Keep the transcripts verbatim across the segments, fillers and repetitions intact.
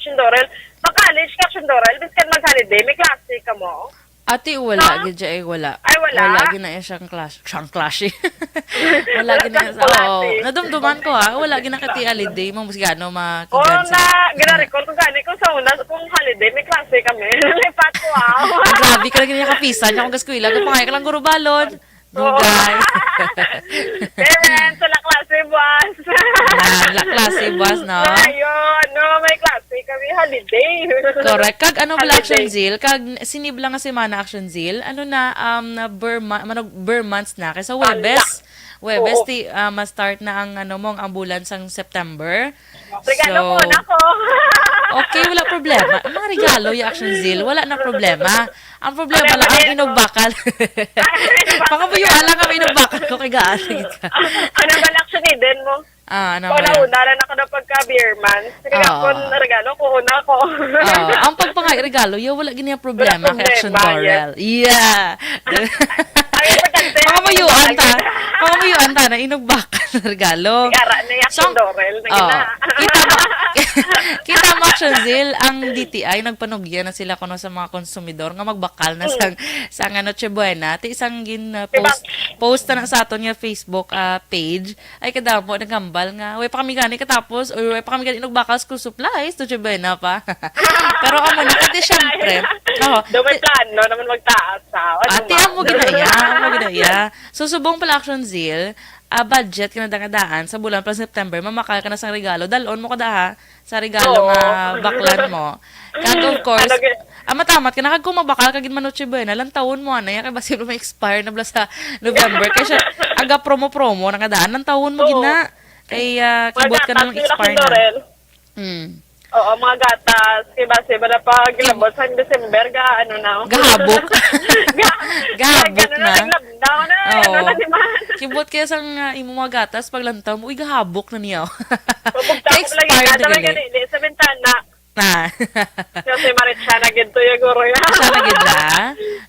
Action Dorel. Mag-college ka, Action Dorel, biskan mag-holiday, may klase ka mo. Ati, wala Ha? gid siya, eh, wala. Ay, wala? Wala gid na siyang clash, siyang clash. Wala gid na Wala sa, siyang oo. klase. Nadumduman ko, ha. Wala gid na kati holiday mo, mas gano Oh, makigan sa na, gina-recall ko gani kung sa una, kung holiday, may klase kami. Lipat ko, ah. Ang grabe ka lagi niya kapisan niya kung gaskwela. Kung pangay ka lang guro balon. Oo. Dugay. Parents, wala klase, boss. Yan, wala klase, boss, no? Wala yun. No, may klase kami, holiday. Correct. Kag ano bala, Holiday. Action Zil? Kag sinibla nga semana, Action Zil? Ano na, um, na ber, ma, manog, ber months na? Kay sa Ala. Webes, Webes, Oo. ti, ah, ma-start na ang, ano mo, ang bulan sang September. Regalo So, ko na ko. okay, wala problema. Mga regalo, yung Action Zil, wala na problema. Ang problema Ano lang, ba ang yan? Inog bakal. Ay, Baka mo yung alang ang inog bakal ko kay gaan. Ano ba, Action Eden mo? Ah, ano Kung ba yan? nauna lang ako na pagka beer man. Sige, Oo. ako, regalo ko, una ko. Oo, ang pagpangay regalo, yo, wala gini ang problema Wala kay Action problema, Dorel. Yeah. Ang importante, Mga mayuan ta. Mga mayuan ta na inog bakal na regalo. Gara na yung So, Action Dorel. Naging oh, na. kita mo, kita mo, Action Zil, ang D T I, nagpanugya na sila kuno sa mga konsumidor nga magbakal na Mm. sang, sang ano, Noche Buena. Ti isang gin, uh, Diba? post, post na sa aton nga Facebook, uh, page. Ay, kadamo, naghambal nga. Way pa kami gani katapos, or way pa kami gani inog bakal school supplies, Noche Buena pa. Pero amo na, kasi syempre, oh, Daw may ti- plano naman magtaas, ha? Ano, Ate, ma'am? amo ginaya, amo ginaya. So, subong pala, Action Zil, ah, budget ka na dangadaan sa bulan pa September, mamakal ka na sang regalo. Dalon mo ko da, ha, sa regalo Oo. nga baklan mo. Kag, of course, Ano gi- ah, matamat ka na, kag kung mabakal ka gid man Noche Buena, lantawon mo, anay, kay basi may expire na bala sa November. Kay siya, aga promo-promo, nangadaan, lantawon mo gid Oo. na. Kay, ah, Mga kibot ka na gatas lang nila expire kay na. Dorel. Hmm. Oo, mga gatas. Kay basi ba na pag labot sa December, ga, ano na. Gahabok. Ga-, Gahabok ano na, na. Nag-lockdown na. Oo. Ano na, di ba? Kibot kaya sang, ah, imo mga gatas, paglantaw mo, uy, gahabok na niya. Mabugta ko lagi Ka-expire na na may gani. Ganili sa bintana. Na. Kasi marit siya na gid to yung guro yan. Siya na gid na?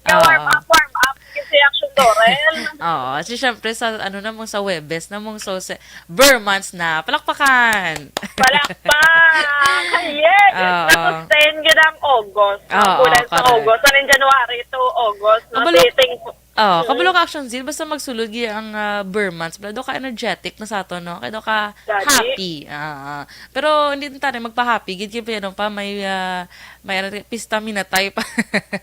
Yung warm Oo. up, warm up. Kasi Action Dorel. Oo. Si syempre sa, ano na mong sa Webes na mong so, se-, Ber months na. Palakpakan! Palakpak! Yes! Oo. Na-sustain gid ang August. Ang Oo, bulan sa correct. August. Ano yung January to August? No? Kabalo-, Dating po. Oo, Mm. kabalo ka, Action Zil. Basta magsulod gid ang, ah, Ber months. Bala, do ka energetic na sa ato, no? Kaya do ka Dati. happy. Ah, ah. Pero hindi na tayo magpa-happy. Gid kayo, ano pa, may, ah, may ano, pista minatay pa.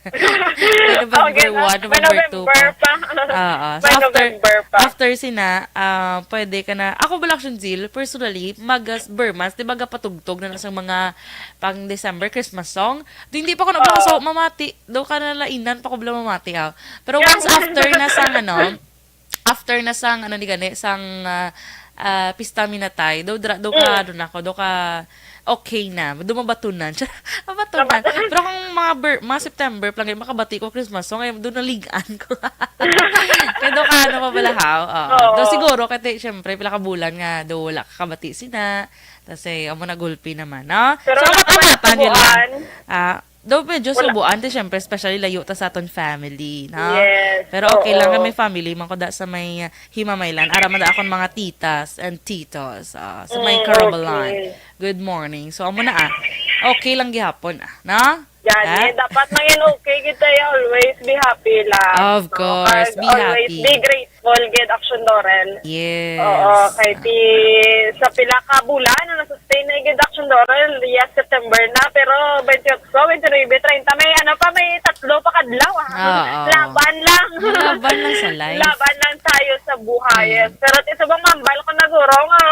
Kaya Oh, November gid na. one, May November two November pa. pa. Ah, ah. So, May after, November pa. after sina, ah, pwede ka na. Ako bala, Action Zil, personally, magas Ber months, di ba, gapatugtog na na sa mga pang December Christmas song. Di, hindi pa ko na Oo. bala sa mamati. Do ka na lainan pa ko bala mamati, ah. Pero Yeah. once after na sang, ano, after na sang, ano, ni gani, sang, ah, ah, pista minatay, do dra-, do ka, Mm. ano na ko, do ka, okay na, do mabatunan. Mabatunan. Mabatunan. Pero kung mga ber-, mga September pa lang, makabati ko Christmas song, ay do naligan ko. Kaya do ka, ano, mabalahaw. Oo. Oo. Do siguro, kasi, syempre, pila ka bulan nga, do wala ka kabati sina. Tas, eh, amo na gulpi naman, no? Pero So, amat-amatan nyo lang. nakapagsubuan. Ah, Daw medyo Wala. subuan, ti, syempre, especially layo ta sa aton family, no? Yes, Pero okay lang, oo. May family man ko da sa may, uh, Himamaylan. Ara man da akon mga titas and titos, ah, sa may Mm, Carabalan. okay. Good morning. So, amo na, ah. Okay lang gihapon, ah, no? Gani, Ah? dapat maging okay kita, eh. Always be happy lang, Of no? course, Kag be always happy. be grateful, gid, Action Dorel. Yes. Oo, kay Ah. ti sa pila ka bulan na nasustain na gid, Action Dorel. Yes, September na, pero twenty-eight, twenty-nine, thirty, may ano pa, may tatlo pa kadlaw, ah. Oo. Laban lang. Laban lang sa life. Laban lang tayo sa buhay. Mm. Pero ti subong mambal ko na guro nga,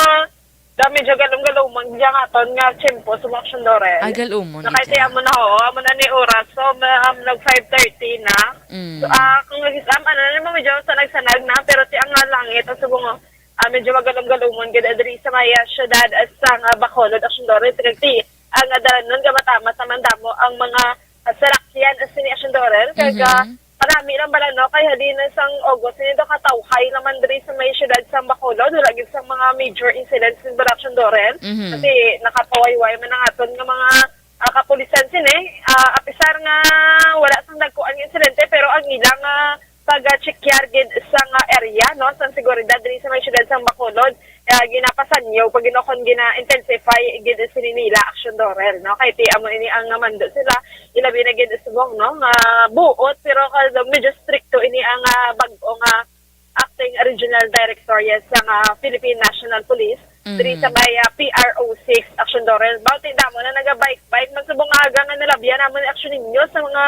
da medyo galum-galuman diyan aton nga tiyempo sa Action Dorel. Ay, galumon Na gid kahit siya. amo na, oo, amo na ni oras. So, ma-, um, nag five thirty na. Mm. So, ah, kung nag-, um, ano na naman, medyo sanag-sanag na, pero ti ang, ah, langit, ang subong, ah, medyo magalum-galumon gid diri sa may, ah, syudad, ah, sa, ah, Bacolod, Action Dorel, ti, ang, ah, dalan nun, gamatamat naman damo ang mga, ah, sarakyan, ah, sini Action Dorel, kag, ah, Mhm. Marami lang bala, no? Kay halin na sang August, hindi daw katawhay naman diri sa may syudad sa Bacolod. Wala gid sang mga major incidents in Action Dorel. Mhm. Kasi nakatawayway man ang aton nga mga, ah, kapulisan sini. Ah, apisar nga wala sang dagkuan nga insidente, pero ang ilang, ah, pag-checkar gid sa nga area, no, sang seguridad diri sa may syudad sa Bacolod, ah, ginapasanyaw pa gid, no, kon gina-intensify gid sini nila aksyon, Dorel, no? Kay ti amo ini ang mando sila, ilabi na gid subong, no, nga buot, pero ka-, medyo stricto ini ang, ah, bag-o nga acting regional director, yes, sa, ah, Philippine National Police, diri sa Mm. may, ah, P R O six aksyon, Dorel. Baw ti damo na naga-bike-bike man subong nga aga nga nalabyan namon ni aksyon ninyo sa mga,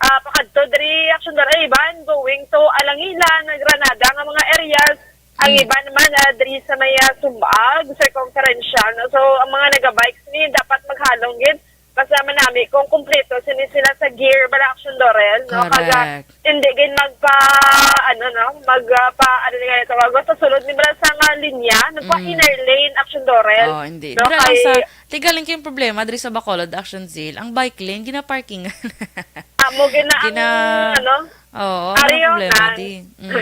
ah, pakadto diri aksyon, Dorel. Iban going to Alangilan, Granada nga mga areas. Ang Mm. iban naman, ah, diri sa may, ah, Sumag, circumferential, no? So, ang mga naga-bikes ni dapat maghalong gid. Basta man nami kung kompleto sini sila sa gear, bala aksyon, Dorel, no? Kaga Correct. hindi gid magpa, ano, no? Mag, ah, pa, ano nga ito, wag sa sulod ni bala sa nga linya, nagpa Mm. inner lane aksyon, Dorel, Oh, hindi. no? Dira lang Kay sa, tigaling kay problema diri sa Bacolod, aksyon, Zil. Ang bike lane, ginaparkingan. Amo gid na ang, Gina-, ano, oo, ano ang Ariyo problema, na. di? Mm.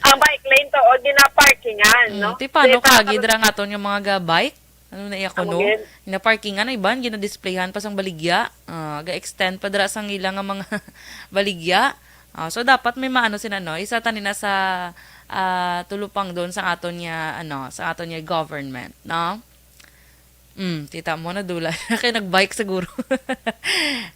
Ang bike lane to, o, ginaparkingan, Mm, no? ti paano Di ka, ta-, gidra nga aton yung mga ga-bike? Ano na iya Amo kuno? gid. Ginaparkingan na iban, ginadisplayhan pa sang baligya. Ah, ga-extend pa dira sang ila nga mga baligya. Ah, so dapat may maano sila, no? Isa tani na sa, ah, tulupang doon sa aton niya, ano, sa aton niya government, no? Mm, kita mo, nadula. Kaya nag-bike siguro.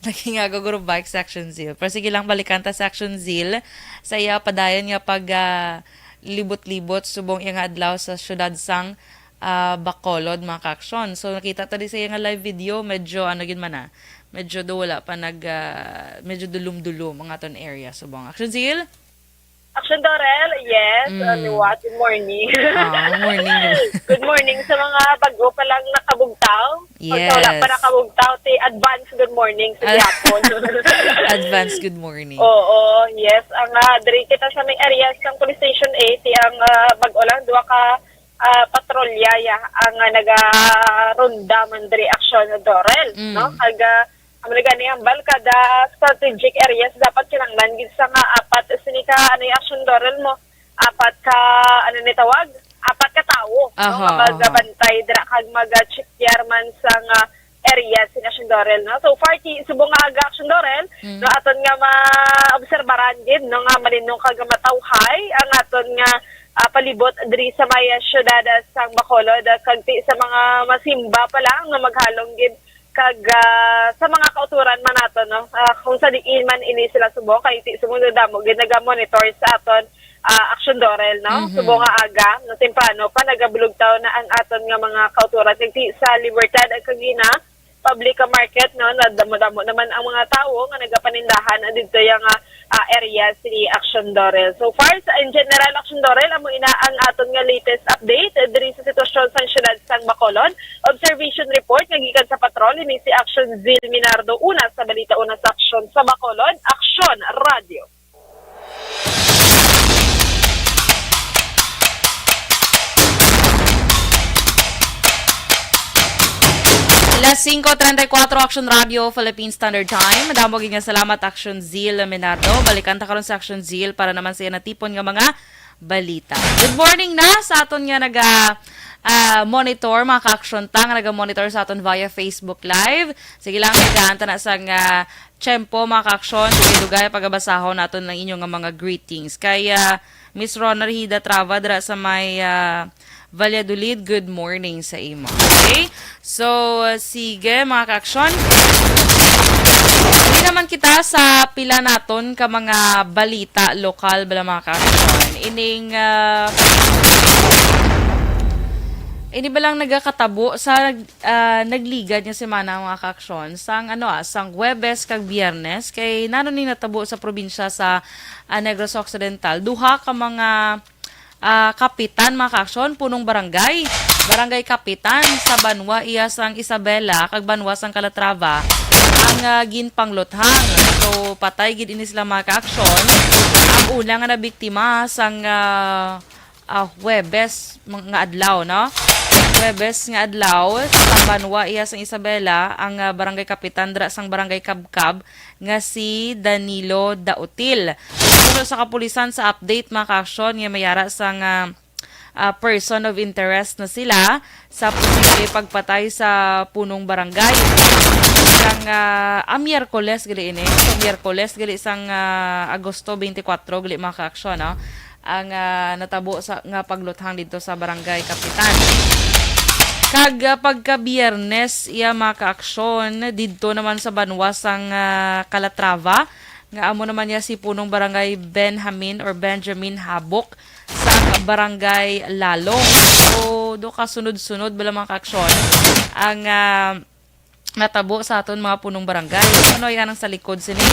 Naging nga guro bike sa Action Zeal. Pero sige lang, balikan ta sa Action Zeal. Sa iya padayon nga pag, ah, libot-libot subong iya nga adlaw sa syudad sang, ah, Bacolod, mga ka-aksyon. So, nakita ta di sa iya nga live video, medyo ano gid man na. Medyo do wala pa nag, ah, medyo dulom-dulom ang aton area subong. Action Zeal? Action Dorel, yes. Mm. Uh, liwat, good morning. Ah, good morning. Good morning sa mga bago pa lang nakabugtaw. Pag sa wala pa Yes. nakabugtaw, ti advance good morning sa Ah, gihapon. Advance good morning. Oo, yes. Ang, ah, diri kita sa may area sang Police Station eight, ti ang, ah, bago lang, duha ka, ah, patrolya, ya, ang, ah, nagaronda man diri aksyon, Dorel, Mm. no? Kag, ah, amo na gani ang balkada, strategic areas, dapat kinahanglan gid sa nga apat sini ka, ano, yung aksyon, Dorel, mo? Apat ka, ano ni tawag? Apat ka tawo, no? Aha, Nga aha. magabantay dira kag mag-check man sa nga area sini aksyon, Dorel, no? So far, ti subong nga aga aksyon, Dorel, Mm. no, aton nga maobserbaran gid, no, nga malinong kag matawhay ang aton nga, ah, palibot diri sa may, ah, syudad, ah, sang Bacolod, ah, kag ti sa mga masimba pa lang nga maghalong gid kag, ah, sa mga kauturan man nato, no, ah, kung sa diin man ini sila subong, kay ti subong nga damo gid naga-monitor sa aton, ah, aksyon, Dorel, no? Mhm. Subong nga aga, no, temprano pa, nagabulugtaw na ang aton nga mga kauturan. Kag ti sa Libertad, ang kagina, public market, no, nadamo-damo naman ang mga tawo nga nagapanindahan didto yang, ah, ah, area sini aksyon, Dorel. So far, sa, in general, aksyon, Dorel, amo ina ang aton nga latest update, eh, diri sa sitwasyon sa syudad sang Bacolod. Observation report nga gikan sa patrol, ini si Action Zil Minardo, una sa balita, una sa aksyon sa Bacolod, Aksyon Radio. Alas singko treinta y cuatro, Action Radio, Philippine Standard Time. Madamo gid nga salamat, Action Zeal Menardo. Balikan ta karon sa Action Zeal para naman sa iya natipon nga mga balita. Good morning na sa aton nga naga, ah, monitor, mga ka-action ta nga naga-monitor sa aton via Facebook Live. Sige lang, tagaan ta na sang, ah, tiyempo, mga ka-action. Dugay-dugay pagabasahon naton ang inyo nga mga greetings. Kay, ah, Miss Rona Rihida Trava dira sa may, ah, Valladolid, good morning sa imo. Okay? So, uh, sige, mga ka-action. Hindi naman kita sa pila naton ka mga balita lokal, bala, mga ka-action. Ining, ah, ini ba lang nagakatabo sa, ah, nagligad nga semana, mga ka-action, sang, ano, ah, sang Huwebes kag Biyernes, kay nano ni natabo sa probinsya sa, ah, Negros Occidental. Duha ka mga ah, kapitan, mga ka-action, punong barangay, barangay kapitan sa banwa iya sang Isabela kag banwa sang Calatrava ang, ah, ginpangluthang. So, patay gid ini sila, mga ka-action. Ang una nga nabiktima sang, ah, ah, Huwebes mga adlaw, no? Huwebes nga adlaw, sa banwa iya sang Isabela, ang, ah, barangay kapitan dira sang barangay Kabkab, nga si Danilo Dautil. Suno sa kapulisan sa update, mga ka-action, nga may ara sang, ah, ah, person of interest na sila sa posible pagpatay sa punong barangay. Sang, ah, ah, Miyerkules gali ini. Sa Miyerkules gali sang, ah, Agosto twenty-four gali, mga ka-action, no? ang, ah, natabo sa, nga pagluthang didto sa Barangay Kapitan. Kag, ah, pagka Biyernes, iya, mga kaaksyon, didto naman sa banwa sang, ah, Calatrava, nga amo naman niya si Punong Barangay Benjamin or Benjamin Habok sa Barangay Lalong. So, do ka sunod-sunod bala, mga kaaksyon, ang, ah, natabo sa aton mga punong barangay. Ano, yan ang sa likod sini.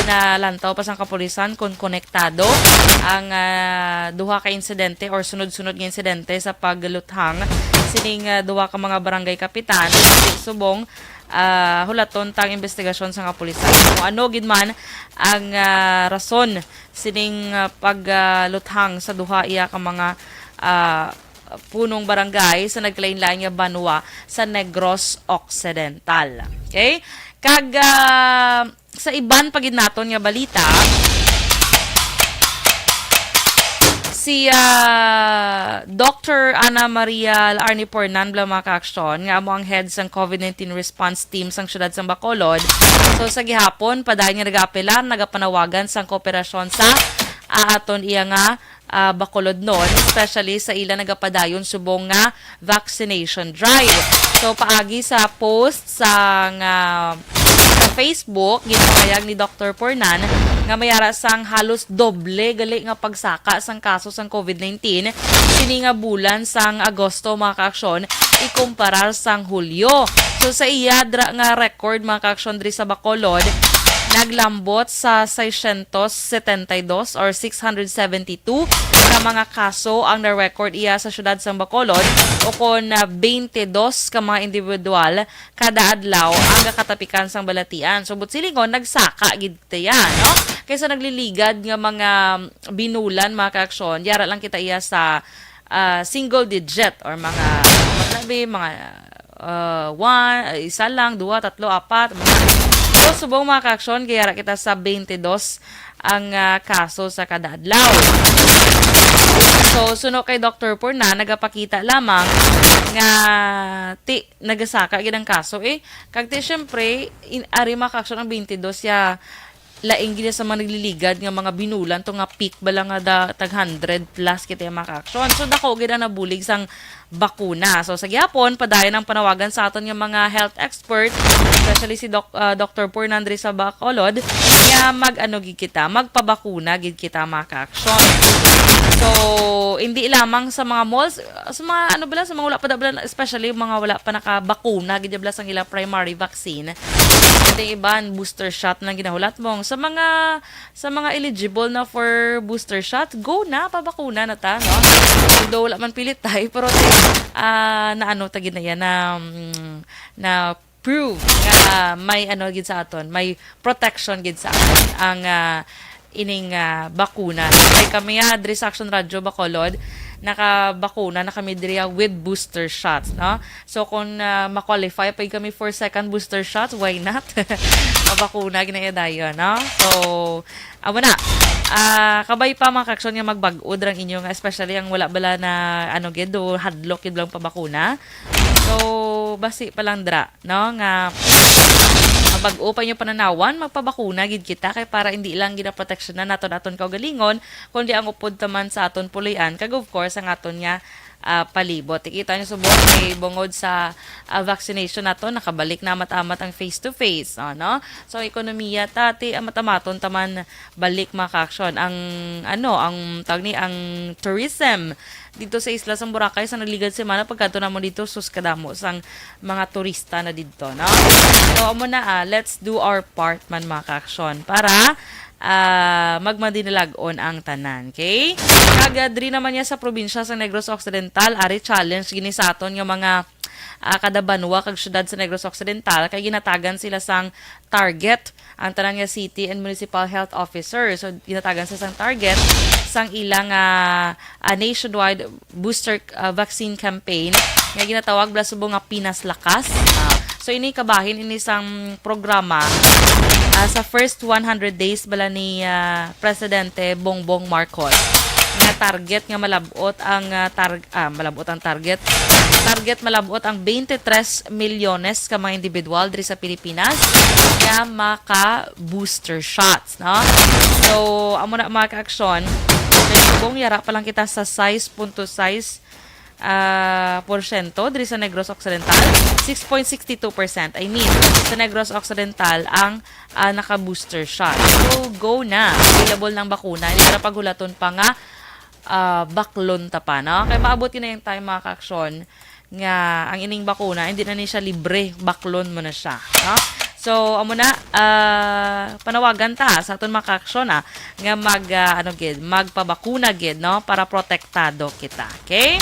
Pinalantaw pa sang kapulisan kung konektado ang, ah, duha ka insidente or sunod-sunod nga insidente sa pagluthang sining, ah, duha ka mga barangay kapitan. Subong, ah, hulaton tang investigasyon sa kapulisan kung ano gid man ang, ah, rason sining, ah, pagluthang sa duha iya ka mga, ah, punong barangay sa nagkalain-lain nga banwa sa Negros Occidental. Okay? Kag, ah, sa iban pa gid naton nga balita, si, ah, Doctor Ana Maria Arnipornan bala, mga kaaksyon, nga amo ang head sang COVID nineteen response team sang siyudad sang Bacolod. So, sa gihapon, padayon nga nagaapelar, nagapanawagan sang kooperasyon sa, ah, aton iya nga, ah, Bacolodnon, especially sa ila nagapadayon subong nga vaccination drive. So, paagi sa post sang, ah, sa Facebook, ginpahayag ni Doctor Pornan nga may ara sang halos doble gali nga pagsaka sang kaso sang COVID nineteen sini nga bulan sang Agosto, mga kaaksyon, ikumparar sang Hulyo. So, sa iya dra nga record, mga kaaksyon, diri sa Bacolod, naglambot sa six hundred seventy-two or six hundred seventy-two ka mga kaso ang na-record iya sa siyudad sang Bacolod, o kon, ah, twenty-two ka mga individual kada adlaw ang gakatapikan sang balatian. So, buot silingon, nagsaka gid kita, no? Kaysa nagliligad nga mga binulan, mga kaaksyon, yara lang kita iya sa, ah, single digit or mga, mga, mga, ah, one, ah, isa lang, duha, tatlo, apat, mga, so, subong, mga kaaksyon, kay yara kita sa twenty-two ang, ah, kaso sa kada adlaw. So, suno kay Doctor Pornan, nagapakita lamang nga ti nagasaka gid ang kaso, eh. Kag ti, syempre, in, ari, mga kaaksyon, ang twenty-two ya, laing gid sa mga nagliligad nga mga binulan to nga peak bala nga da, tag hundred plus kita, mga kaaksyon. So, dako gid ang nabulig sang bakuna. So, sa gihapon, padayon ang panawagan sa aton nga mga health expert, especially si Doc, ah, Doctor Pornan diri sa Bacolod, nga mag-ano gid kita, magpabakuna gid kita, mga kaaksyon. So, hindi lamang sa mga malls, sa mga ano bala, sa mga wala pa da bala, especially mga wala pa nakabakuna gid bala sang ila primary vaccine. Ito yung iban, booster shot lang ginahulat mo. Sa mga, sa mga eligible na for booster shot, go na, pabakuna na ta, no? Although wala man pilit tayo, pero, ah, na ano ta gid na yan, na, mm, na prove nga may ano gid sa aton, may protection gid sa aton ang, ah, ining, ah, bakuna. Kay kami, ah, diri sa Action Radio Bacolod, nakabakuna na kami diri, ah, with booster shots, no? So, kung, ah, ma-qualify pa kami for second booster shot, why not? Mabakuna gid na dayon, no? So, amo na. Ah, kabay pa, mga kaaksyon, nga magbag-o dira ang inyo nga, especially ang wala bala na, ano gid, do hadlok gid lang pabakuna. So, basi pa lang dira, no, nga mabag-o pa inyo pananawan, magpabakuna gid kita, kay para hindi lang ginaproteksyonan naton aton kaugalingon, kundi ang upod ta man sa aton puloy-an, kag of course, ang aton nga, ah, palibot. Ikita nyo subong kay bungod sa, ah, vaccination nato, nakabalik na amat-amat ang face-to-face, ano? So, ang ekonomiya ta, ti amat-amaton ta man balik, mga kaaksyon. Ang, ano, ang tawag ni, ang tourism dito sa isla sang Boracay sa nagligad semana, pagkadto namon dito, sus, kadamo sang mga turista na dito, no? So, amo na, ah, let's do our part man, mga kaaksyon, para, ah, magmadinalag-on ang tanan, okay? Kag, ah, diri naman niya sa probinsya sa Negros Occidental, ari challenge gini sa aton nga mga, ah, kada banwa kag syudad sa Negros Occidental, kay ginatagan sila sang target ang tanan nga city and municipal health officer. So, ginatagan sa sang target sang ilang, ah, ah, nationwide booster, ah, vaccine campaign nga ginatawag bala subong nga Pinas Lakas. Ah, so, ini kabahin ini sang programa, ah, sa first one hundred days bala ni, ah, Presidente Bongbong Marcos, nga target nga malabot ang, ah, tar-, ah, malabot ang target. Target malabot ang twenty-three milyones ka mga individual diri sa Pilipinas nga maka-booster shots, no? So, amo na, mga kaaksyon, Kay subong, yara pa lang kita sa sais punto sais, ah, porsyento diri sa Negros Occidental, six point six two percent, I mean, sa Negros Occidental ang, ah, naka-booster shot. So, go na. Available ng bakuna. Hindi na paghulaton pa nga, ah, baklon ta pa, no? Kay maabot yun na yung time, mga kaaksyon, nga ang ining bakuna, hindi na ni siya libre, baklon mo na siya, no? So, amo na, ah, panawagan ta sa aton mga kaaksyon, ah, nga mag, ah, ano gid, magpabakuna gid, no, para protektado kita, okay?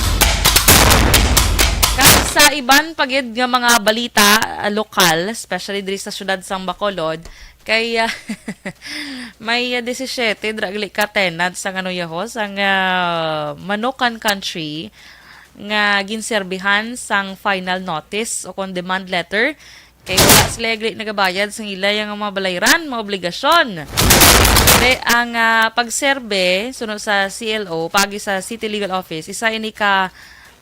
Kag sa iban pa gid nga mga balita, ah, lokal, especially diri sa siyudad sang Bacolod, kay, ah, may, ah, disisiete dira gali ka tenants sang, ano, yaho, sang, ah, Manukan Country nga ginserbihan sang final notice o kon demand letter kay wala sila gali nagabayad sang ila yang mga balayran, mga obligasyon. Kay ang, ah, pagserbe suno sa C L O, paagi sa City Legal Office, isa ini ka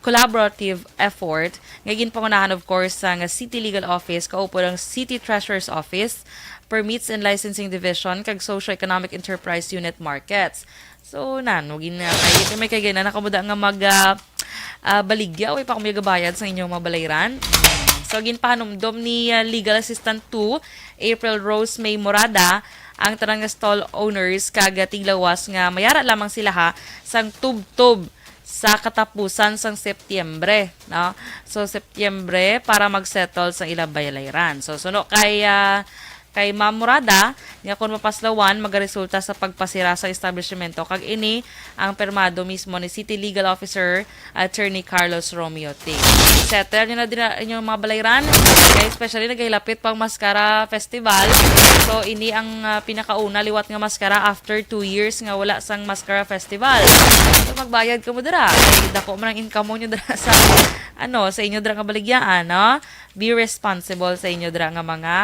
collaborative effort nga ginpangunahan, of course, sang City Legal Office, kaupod ang City Treasurer's Office, Permits and Licensing Division, kag Socio-Economic Enterprise Unit Markets. So, nan, wag na kay may kay na nakamuda nga mag, ah, ah, baligya o ipa kung gabayad sa inyong mga balayran. So, ginpahanumdom ni, ah, Legal Assistant two, April Rose May Morada, ang tanan nga stall owners kag, ah, tiglawas nga mayara lamang sila ha sang tubtob sa katapusan sang Setyembre, no? So, Setyembre para mag-settle sa ila balayran. So, suno kay, ah, kay Ma'am Murada, nga kung mapaslawan, magaresulta sa pagpasira sa establishmento, kag ini ang permado mismo ni City Legal Officer Attorney Carlos Romeo Ting. Settle nyo na din ang inyong mga balayran, kay especially nagahilapit pang Mascara Festival. So, ini ang, ah, pinakauna liwat nga Mascara after two years nga wala sang Mascara Festival. So, magbayad kamo dira. Kay dako man ang income nyo dira sa, ano, sa inyo dira nga baligyaan, no? Be responsible sa inyo dira nga mga,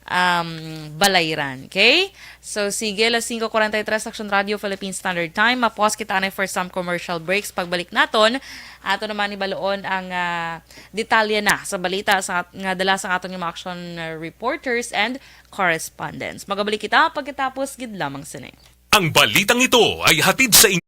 um, balayran. Okay? So, sige, alas singko kuwarenta y tres, Action Radio Philippine Standard Time. Mapos kita anay for some commercial breaks. Pagbalik naton, ato naman ibaloon ang, ah, detalye na sa balita sa, nga dala sa aton nga mga action, ah, reporters and correspondents. Magabalik kita pagkatapos gid lamang sini. Ang balitang ito ay hatid sa inyo.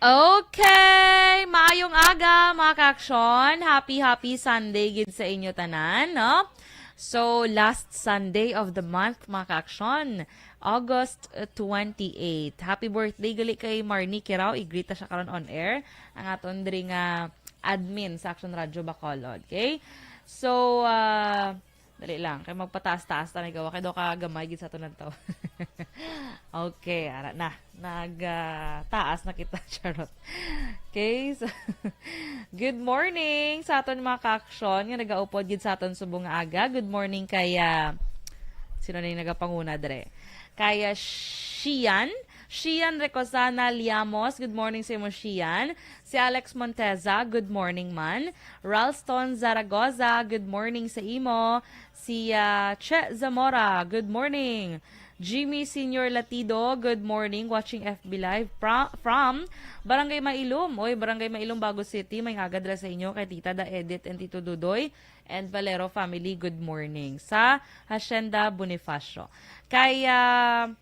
Okay, maayong aga, mga kaaksyon. Happy, happy Sunday gid sa inyo tanan, no? So, last Sunday of the month, mga kaaksyon, August, uh, twenty-eight. Happy birthday gali kay Marnie Kirao. I-greet ta siya karon on air. Ang aton diri nga admin sa Action Radio Bacolod, okay? So, ah, dali lang. Kay magpataas-taas ta, nagawa kay daw ka gamay gid sa aton adto. Okay, ara na. Nag, ah, taas na kita, charot. Okay, so, good morning sa aton mga kaaksyon nga nagaupod gid sa aton subong nga aga. Good morning kay, ah, sino na yung nagapanguna dre? Kay, ah, Shian, Shian Recosana Liamos. Good morning sa imo, Shian. Si Alex Monteza, good morning man. Ralston Zaragoza, good morning sa imo. Si, ah, Che Zamora, good morning. Jimmy Senior Latido, good morning. Watching F B Live pra-, from Barangay Mailom. Oy, Barangay Mailom, Bago City. May aga dira sa inyo kay Tita Da Edith and Tito Dudoy and Valero family. Good morning. Sa Hacienda Bonifacio. Kay, ah,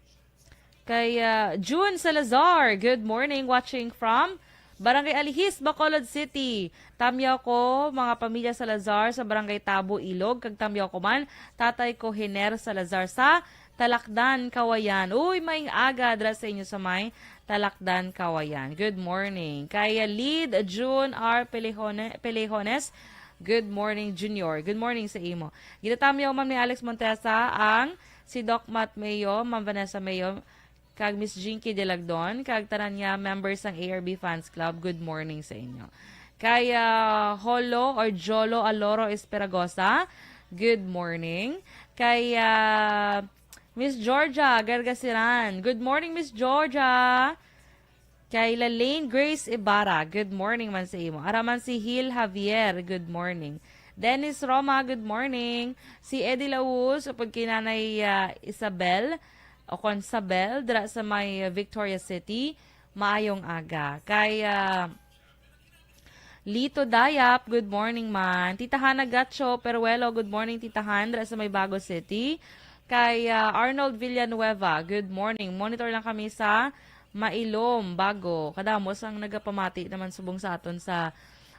kay, ah, June Salazar, good morning. Watching from Barangay Alihis, Bacolod City. Tamyaw ko, mga pamilya Salazar sa Barangay Tabo, Ilog, kag tamyaw ko man, tatay ko, Hiner Salazar sa Talakdan, Kawayan. Uy, maayong aga dira sa inyo sa may Talakdan, Kawayan. Good morning. Kay Lead June R Pelejone-, Pelejones, good morning, Junior. Good morning sa imo. Ginatamyaw man ni Alex Montesa ang si Doc Matt Mayo, Ma'am Vanessa Mayo, kag Miss Jinky Delagdon, kag tanan nga members sang A R B Fans Club, good morning sa inyo. Kay, ah, Holo or Jolo Aloro Esperagosa, good morning. Kay, ah, Miss Georgia Gargasiran, good morning, Miss Georgia. Kay Lalaine Grace Ibarra, good morning man sa imo. Ara man si Hil Javier, good morning. Dennis Roma, good morning. Si Eddie Laus, upod kay Nanay, ah, Isabel, o kon Sabel, dira sa may Victoria City, maayong aga. Kay, ah, Lito Dayap, good morning man. Tita Hana Gacho Peruelo, good morning, Tita Han, dira sa may Bago City. Kay, ah, Arnold Villanueva, good morning. Monitor lang kami sa Mailom, Bago. Kadamo sang nagapamati naman subong sa aton sa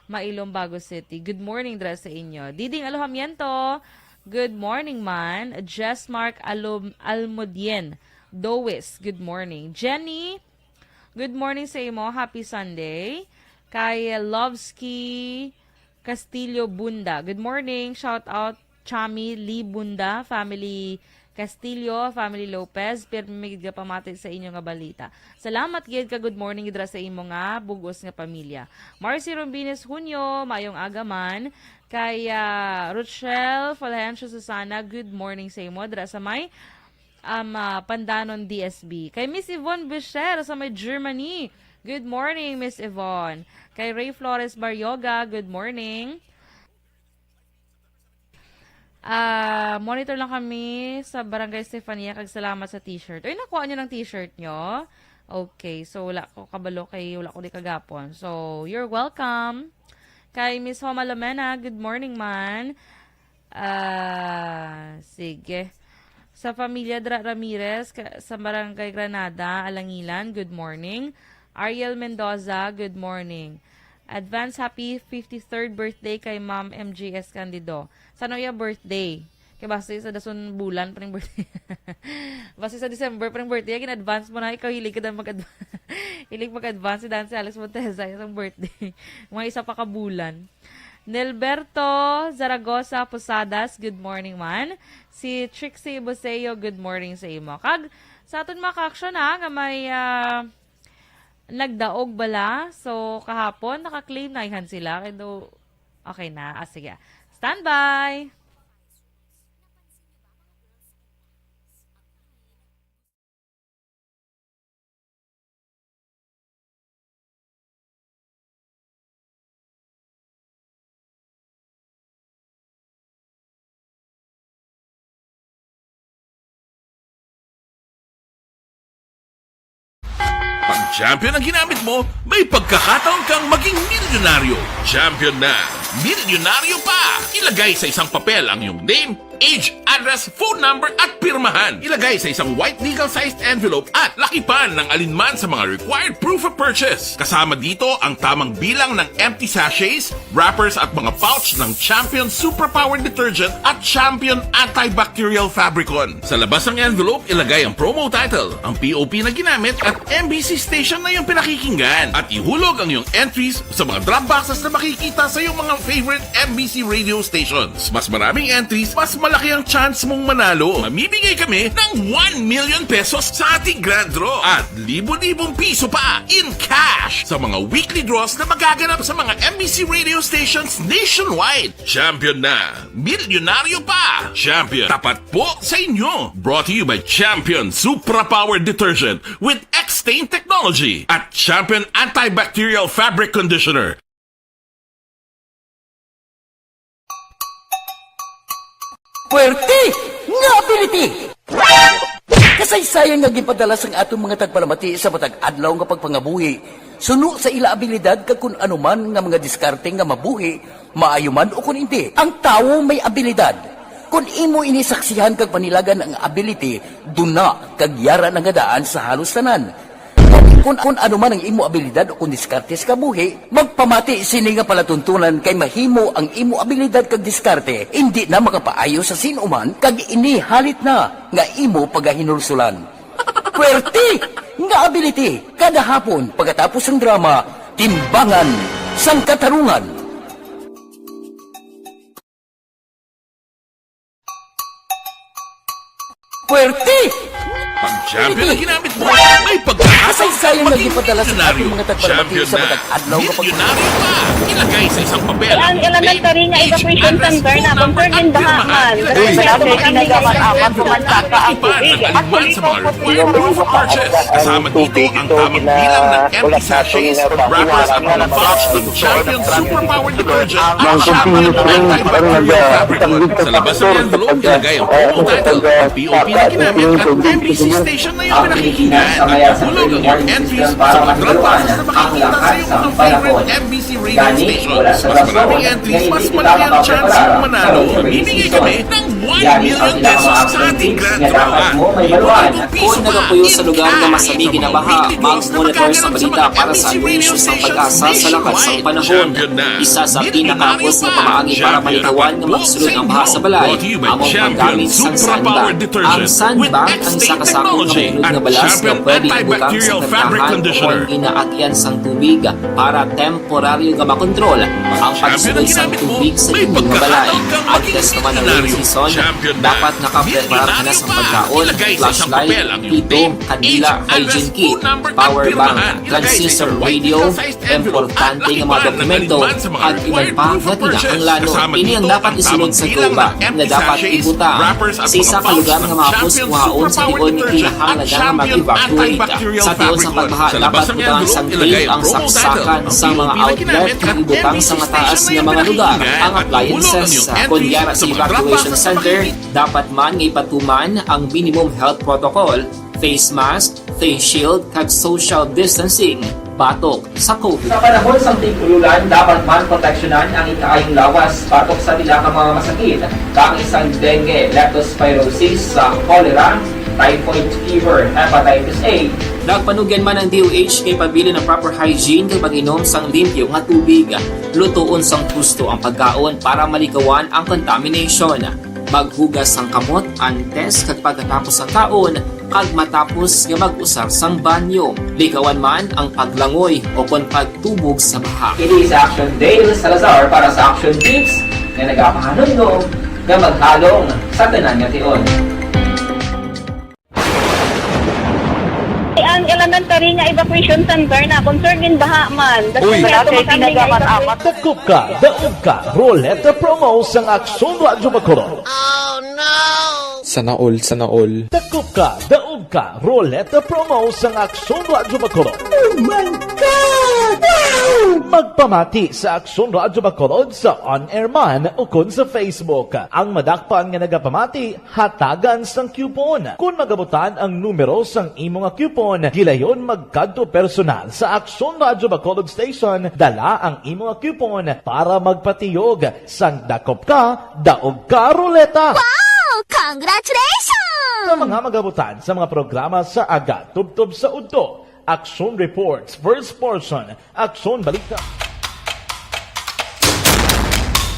Mailom, Bago City. Good morning dira sa inyo. Diding Alojamiento, good morning man. Jessmark Alom-, Almudien, Dowis, good morning. Jenny, good morning sa imo. Happy Sunday. Kay Lovesky Castillo Bunda, good morning. Shout out Chami Lee Bunda, family Castillo, family Lopez, pirmi gid nga pamati sa inyo nga balita. Salamat gid ka good morning dira sa imo nga bug-os nga pamilya. Marcy Rombines Junio, maayong aga man. Kay, ah, Rochelle Fulgencio Susana, good morning sa imo dira sa may, um, ah, Pandanon D S B. Kay Miss Yvonne Bisher sa may Germany, good morning, Miss Yvonne. Kay Ray Flores Baryoga, good morning. Ah, monitor lang kami sa Barangay Stefania, kag salamat sa t-shirt. Uy, nakuha niyo ng t-shirt niyo? Okay, so wala ko kabalo kay wala ko di kagapon. So, you're welcome. Kay Miss Homa Lomena, good morning man. Ah, sige. Sa pamilya Dra Ramirez, ka-, sa Barangay Granada, Alangilan, good morning. Ariel Mendoza, good morning. Advance happy fifty-third birthday kay Ma'am M J S Candido. Sano iya birthday? Kay basi sa dason bulan pa ning birthday. Basi sa December pa ning birthday, gin-advance mo na, ikaw hilig ka daw mag-advance. Hilig mag-advance si Dan, si Alex Monteza, sa birthday. Mga isa pa ka bulan. Nelberto Zaragoza Posadas, good morning man. Si Trixie Buseo, good morning sa imo. Kag sa aton mga ka-action, ha, nga may, ah, nagdaog bala. So, kahapon, naka-claim na ihan sila. Kay do, okay na. Ah, sige. Standby! Pag champion ang ginamit mo, may pagkakataon kang maging milyonaryo. Champion na, milyonaryo pa! Ilagay sa isang papel ang iyong name, age, address, phone number, at pirmahan. Ilagay sa isang white legal-sized envelope at lakipan ng alinman sa mga required proof of purchase. Kasama dito ang tamang bilang ng empty sachets, wrappers, at mga pouch ng Champion Superpower Detergent at Champion Antibacterial Fabricon. Sa labas ng envelope, ilagay ang promo title, ang P O P na ginamit, at M B C station na iyong pinakikinggan. At ihulog ang iyong entries sa mga drop boxes na makikita sa iyong mga favorite M B C radio stations. Mas maraming entries, mas malaki ang chance mong manalo. Mamimigay kami ng one million pesos sa ating grand draw at libo-libong piso pa in cash sa mga weekly draws na magaganap sa mga M B C radio stations nationwide. Champion na! Milyonaryo pa! Champion, tapat po sa inyo! Brought to you by Champion Supra Power Detergent with X-Stain Technology at Champion Antibacterial Fabric Conditioner. Puwerte nga ability! Kasaysayan nga ginpadala sang aton mga tagpalamati sa matag adlaw nga pagpangabuhi, suno sa ila abilidad kag kun ano man nga mga diskarte nga mabuhi, maayo man o kun indi. Ang tawo may abilidad. Kun imo ini saksihan kag panilagan ang ability, duna kag yara na nga daan sa halos tanan. Kun, kun ano man ang imo abilidad o kun diskarte sa kabuhi, magpamati sini nga palatuntunan kay mahimo ang imo abilidad kag diskarte indi na makapaayo sa sin-o man kag ini halit na nga imo pagahinulsulan. Puwerte nga ability kada hapon pagkatapos sang drama, Timbangan sang Katarungan. Puwerte! Pag champion ang ginamit mo, may pagkakataon Kasaysayan nga maging gipadalas sa milyonaryo. Ating mga tagpalamati Champion sa na. Matag adlaw nga pag- Milyonaryo pa! Ilagay sa isang papel. Ang elementary nga H M S evacuation center phone na number concerned at din baha pirmahan. Man. Ilagay sa Uy. Elementary isang nga papel. Ginagamit ang Ipan ang tubig. Aliman sa Mario Proof of Purchase. Kasama dito ang tamang bilang ng empty sachets or wrappers at mga box ng Champion Superpower Detergent at Shampoo na may antibacterial fabric oil. Sa labas ng envelope, ilagay ang promo title, ang P O P na ginamit at M B C station na iyong pinakikinggan. Hulog ang iyong entries sa mga drop boxes na makikita sa iyong mga favorite M B C radio stations. Mas maraming entries, mas malaki ang chance mong manalo. Magbibigay kami ng one million pesos sa ating grand drawing. Kung nagapuyo sa lugar nga masabi ginabaha, mag-monitor sa balita para sa alerts sa pag-asa sa lakas sang panahon. Isa sa pinakahapos nga pamaagi para malikawan nga magsulod ang baha sa balay amo ang paggamit sang sandbag. Ang sandbag ang isa ka sakong nga maunod nga balas nga pwede ibutang sa kantahan o kon inaagyan sang tubig para temporaryo nga makontrol ang pagsulod sang tubig sa inyo nga balay. Agtest naman ang rainy season, dapat nakapreparar ka na sa pagkaon, flashlight, pito, kandila, hygiene kit, power bank, transistor radio, importante nga mga dokumento, kag iban pa nga kinahanglanon. Ini ang dapat isulod sa tuba nga dapat ibutang sa isa ka lugar nga mahapos kuhaon sa tion nga kinahanglan nga mag-evacuate. Sa tion sa pagbaha, dapat butangan sang tape ang saksakan sa mga outlet kag ibutang sa mataas nga mga lugar ang appliances. Kon yara sa evacuation center, dapat man nga ipatuman ang minimum health protocol, face mask, face shield, kag social distancing batok sa COVID. Sa panahon sang tig-ululan, dapat man proteksyonan ang ikaayong lawas batok sa pila ka mga masakit, kaangay sang dengue, leptospirosis, sa cholera, typhoid fever, hepatitis A. Nagpanugyan man ang D O H nga ipabilin ang proper hygiene kag pag-inom sang limpyo nga tubig. Lutoon sang husto ang pagkaon para malikawan ang contamination. Maghugas sang kamot antes kag pagkatapos sang kaon, kag matapos nga mag-usar sang banyo. Likawan man ang paglangoy o kon pagtubog sa baha. Kini si Action Dale Salazar para sa Action Tips nga nagapahanumdom nga maghalong sa tanan nga tion. Ang elementary nga evacuation center na concerned din baha man. Uy. Dakop ka, daog ka, Roleta Promo sang Aksyon Radyo Bacolod. Sana all, sana all. Dakop ka, daog ka, Roleta Promo sang Aksyon Radyo Bacolod. Oh my God! Wow! Magpamati sa Aksyon Radyo Bacolod sa on-air man ukon sa Facebook. Ang madakpan nga nagapamati, hatagan sang coupon. Kon magabutan ang numero sang imo nga coupon, gilayon magkadto personal sa Aksyon Radyo Bacolod Station, dala ang imo nga coupon para magpatiyog sang dakop ka, daog ka, Roleta! Wow! Congratulations! Sa mga magabutan sa mga programa sa aga tubtob sa udto, Aksyon Reports, first portion, Aksyon Balita.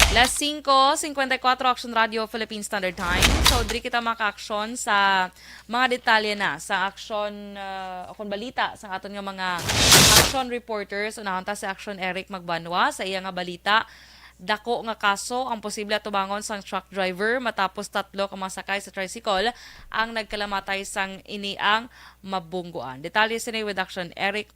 Las cinco cincuenta y cuatro, Aksyon Radio Philippine Standard Time. So, diri kita makaaksyon sa mga detalye na sa aksyon, ah, o kon balita sa aton nga mga aksyon reporters. Unahon ta si Aksyon Eric Magbanwa sa iya nga balita. Dako nga kaso ang posible atubangon sang truck driver matapos tatlo ka mga sakay sa tricycle ang nagkalamatay sang ini ang mabungguan. Detalye sini with Aksyon Eric.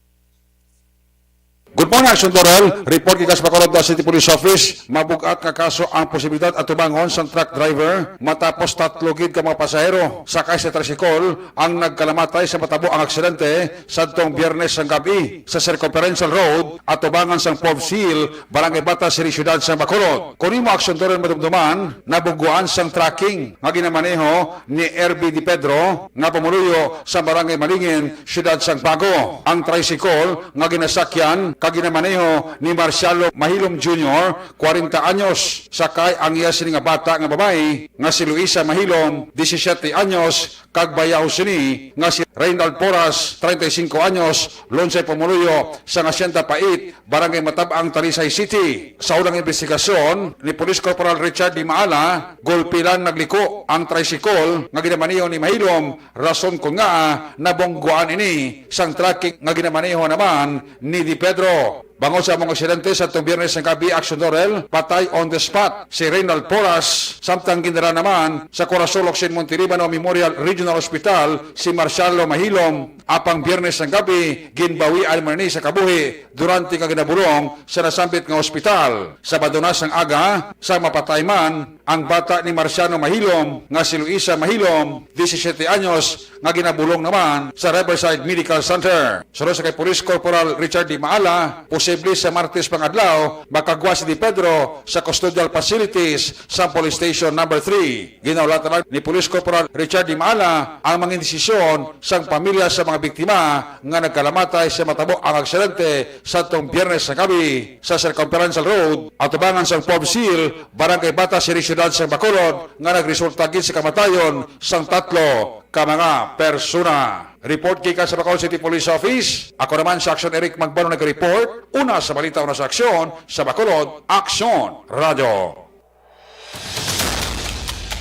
Good morning, Action Doral. Report gikan sa Bacolod City Police Office. Mabug-at nga kaso ang posibilidad atubangon sang truck driver matapos tatlo gid ka mga pasahero sakay sa tricycle ang nagkalamatay sa matabo ang aksidente sadtong Biyernes sang gab-i sa Circumferential Road, atubangan sang Pov Seal, Barangay Bata City, Siyudad sang Bacolod. Kon imo, Action Doral, madumduman, nabungguan sang trucking nga ginamaneho ni Erby Di Pedro nga pumuluyo sa Barangay Malingin, Siyudad sang Bago. Ang tricycle nga ginasakyan kag ginamaneho ni Marcialo Mahilom Junior, kwarenta anyos, sakay ang iya sini nga bata nga babayi nga si Luisa Mahilom, disisiete anyos, kag bayaw sini nga si Reynald Porras, treinta y cinco anyos, lunsay pumuluyo sang Hacienda Pait, Barangay Matab-ang, Talisay City. Sa unang imbestigasyon ni Police Corporal Richard Di Maala, gulpi lang nagliko ang tricycle nga ginamaneho ni Mahilom, rason kon ngaa nabungguan ini sang trucking nga ginamaneho naman ni Di Pedro. Bangod sa among aksidente sa atong Biyernes nga gabi, Action Dorel, patay on the spot si Reynald Porras, samtang ginala naman sa Corazon Locsin Montelibano Memorial Regional Hospital si Marciano Mahilom, apang Biyernes nga gabi, ginbawian man ni sa kabuhi durante nga ginabulong sa nasambit nga ospital. Sabado na sang aga, sa mapatay man ang bata ni Marciano Mahilom nga si Luisa Mahilom, disisiete anyos, nga ginabulong naman sa Riverside Medical Center. Suno sa kay Police Corporal Richard Di Maala, posible sa Martes pangadlaw makagwa si Di Pedro sa custodial facilities sa Police Station Number three. Ginahulatan lang ni Police Corporal Richard Di Maala ang mga desisyon sang pamilya sa mga biktima nga nagkalamatay sa matabo ang aksidente sa atong Biyernes nga gabi sa Circumferential Road, atubangan sang Pov Seal, Barangay Bata City, Siyudad sang Bacolod, nga nagresulta gid sa kamatayon sang tatlo ka mga persona. Report gikan sa Bacolod City Police Office. Ako naman si Action Eric Magbano nag-report. Una sa balita, una sa aksyon, sa Bacolod, Aksyon Radio.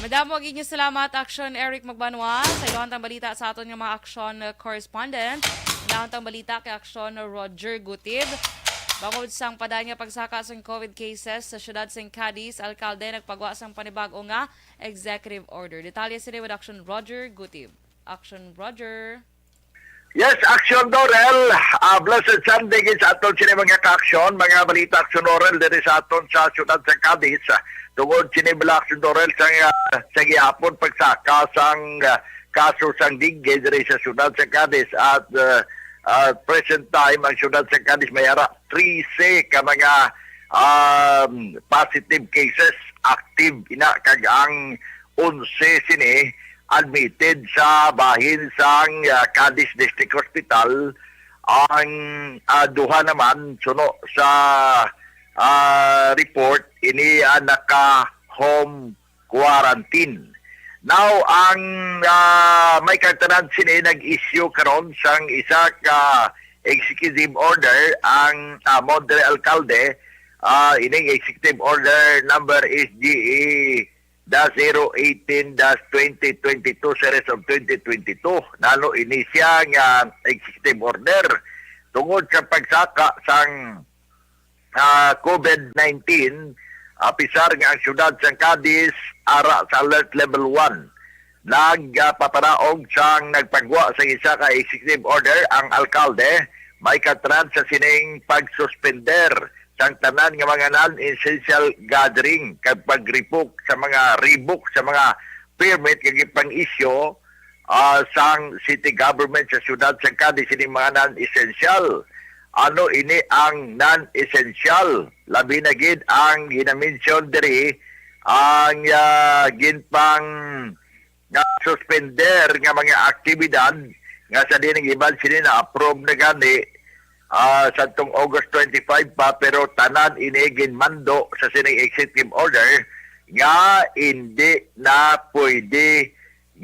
Madamo ang inyo salamat, Action Eric Magbanwa. Sa ilang tang balita sa aton nga mga action correspondent. Ilang tang balita kay Action Roger Gutib. Bangod sang padayon nga pagsaka sang COVID cases sa siyudad sang Cadiz, alkalde nagpagwa sang panibag-o nga executive order. Detalye sini with Action Roger Gutib. Action Roger. Yes, Action Dorel. Ah, blessed Sunday gid sa aton sini mga ka-aksyon, mga balita Action Dorel diri sa aton sa siyudad sa Cadiz. Ah, tungod sini bala Action Dorel sa, ah, sa gihapon pagsaka sang, ah, kaso sang dengue diri sa siyudad sa Cadiz at, ah, ah, present time ang siyudad sa Cadiz may ara trese ka mga, um, positive cases active ina kag ang onse sini admitted sa bahin sang, ah, Cadiz District Hospital. Ang, ah, duha naman suno sa, ah, report ini, ah, naka-home quarantine. Now, ang, ah, may kagtanan sini nag-issue karon sang isa ka executive order ang, ah, Mondre Alcalde, ah, ining executive order number S G A dash zero eighteen dash twenty twenty-two series of twenty twenty-two. Nalo ini siya nga executive order tungod sa pagsaka sang, ah, COVID nineteen, apisar nga ang siyudad sang Cadiz ara sa alert level one. Nagpapanaog sang nagpagwa sa isa ka executive order ang alkalde, may katran sa sining pagsuspender sang tanan nga mga non-essential gathering kag pag-revoke sa mga, revoke sa mga permit nga gipang-isyu, ah, sang city government sa siyudad sang Cadiz sining mga non-essential. Ano ini ang non-essential? Labi na gid ang ginamention diri ang, ah, ginpang nga suspender nga mga aktibidad nga sa diin ang iban sini na-approve na gani, ah, sadtong August twenty-five pa, pero tanan ini ginmando sa sining executive order nga indi na pwede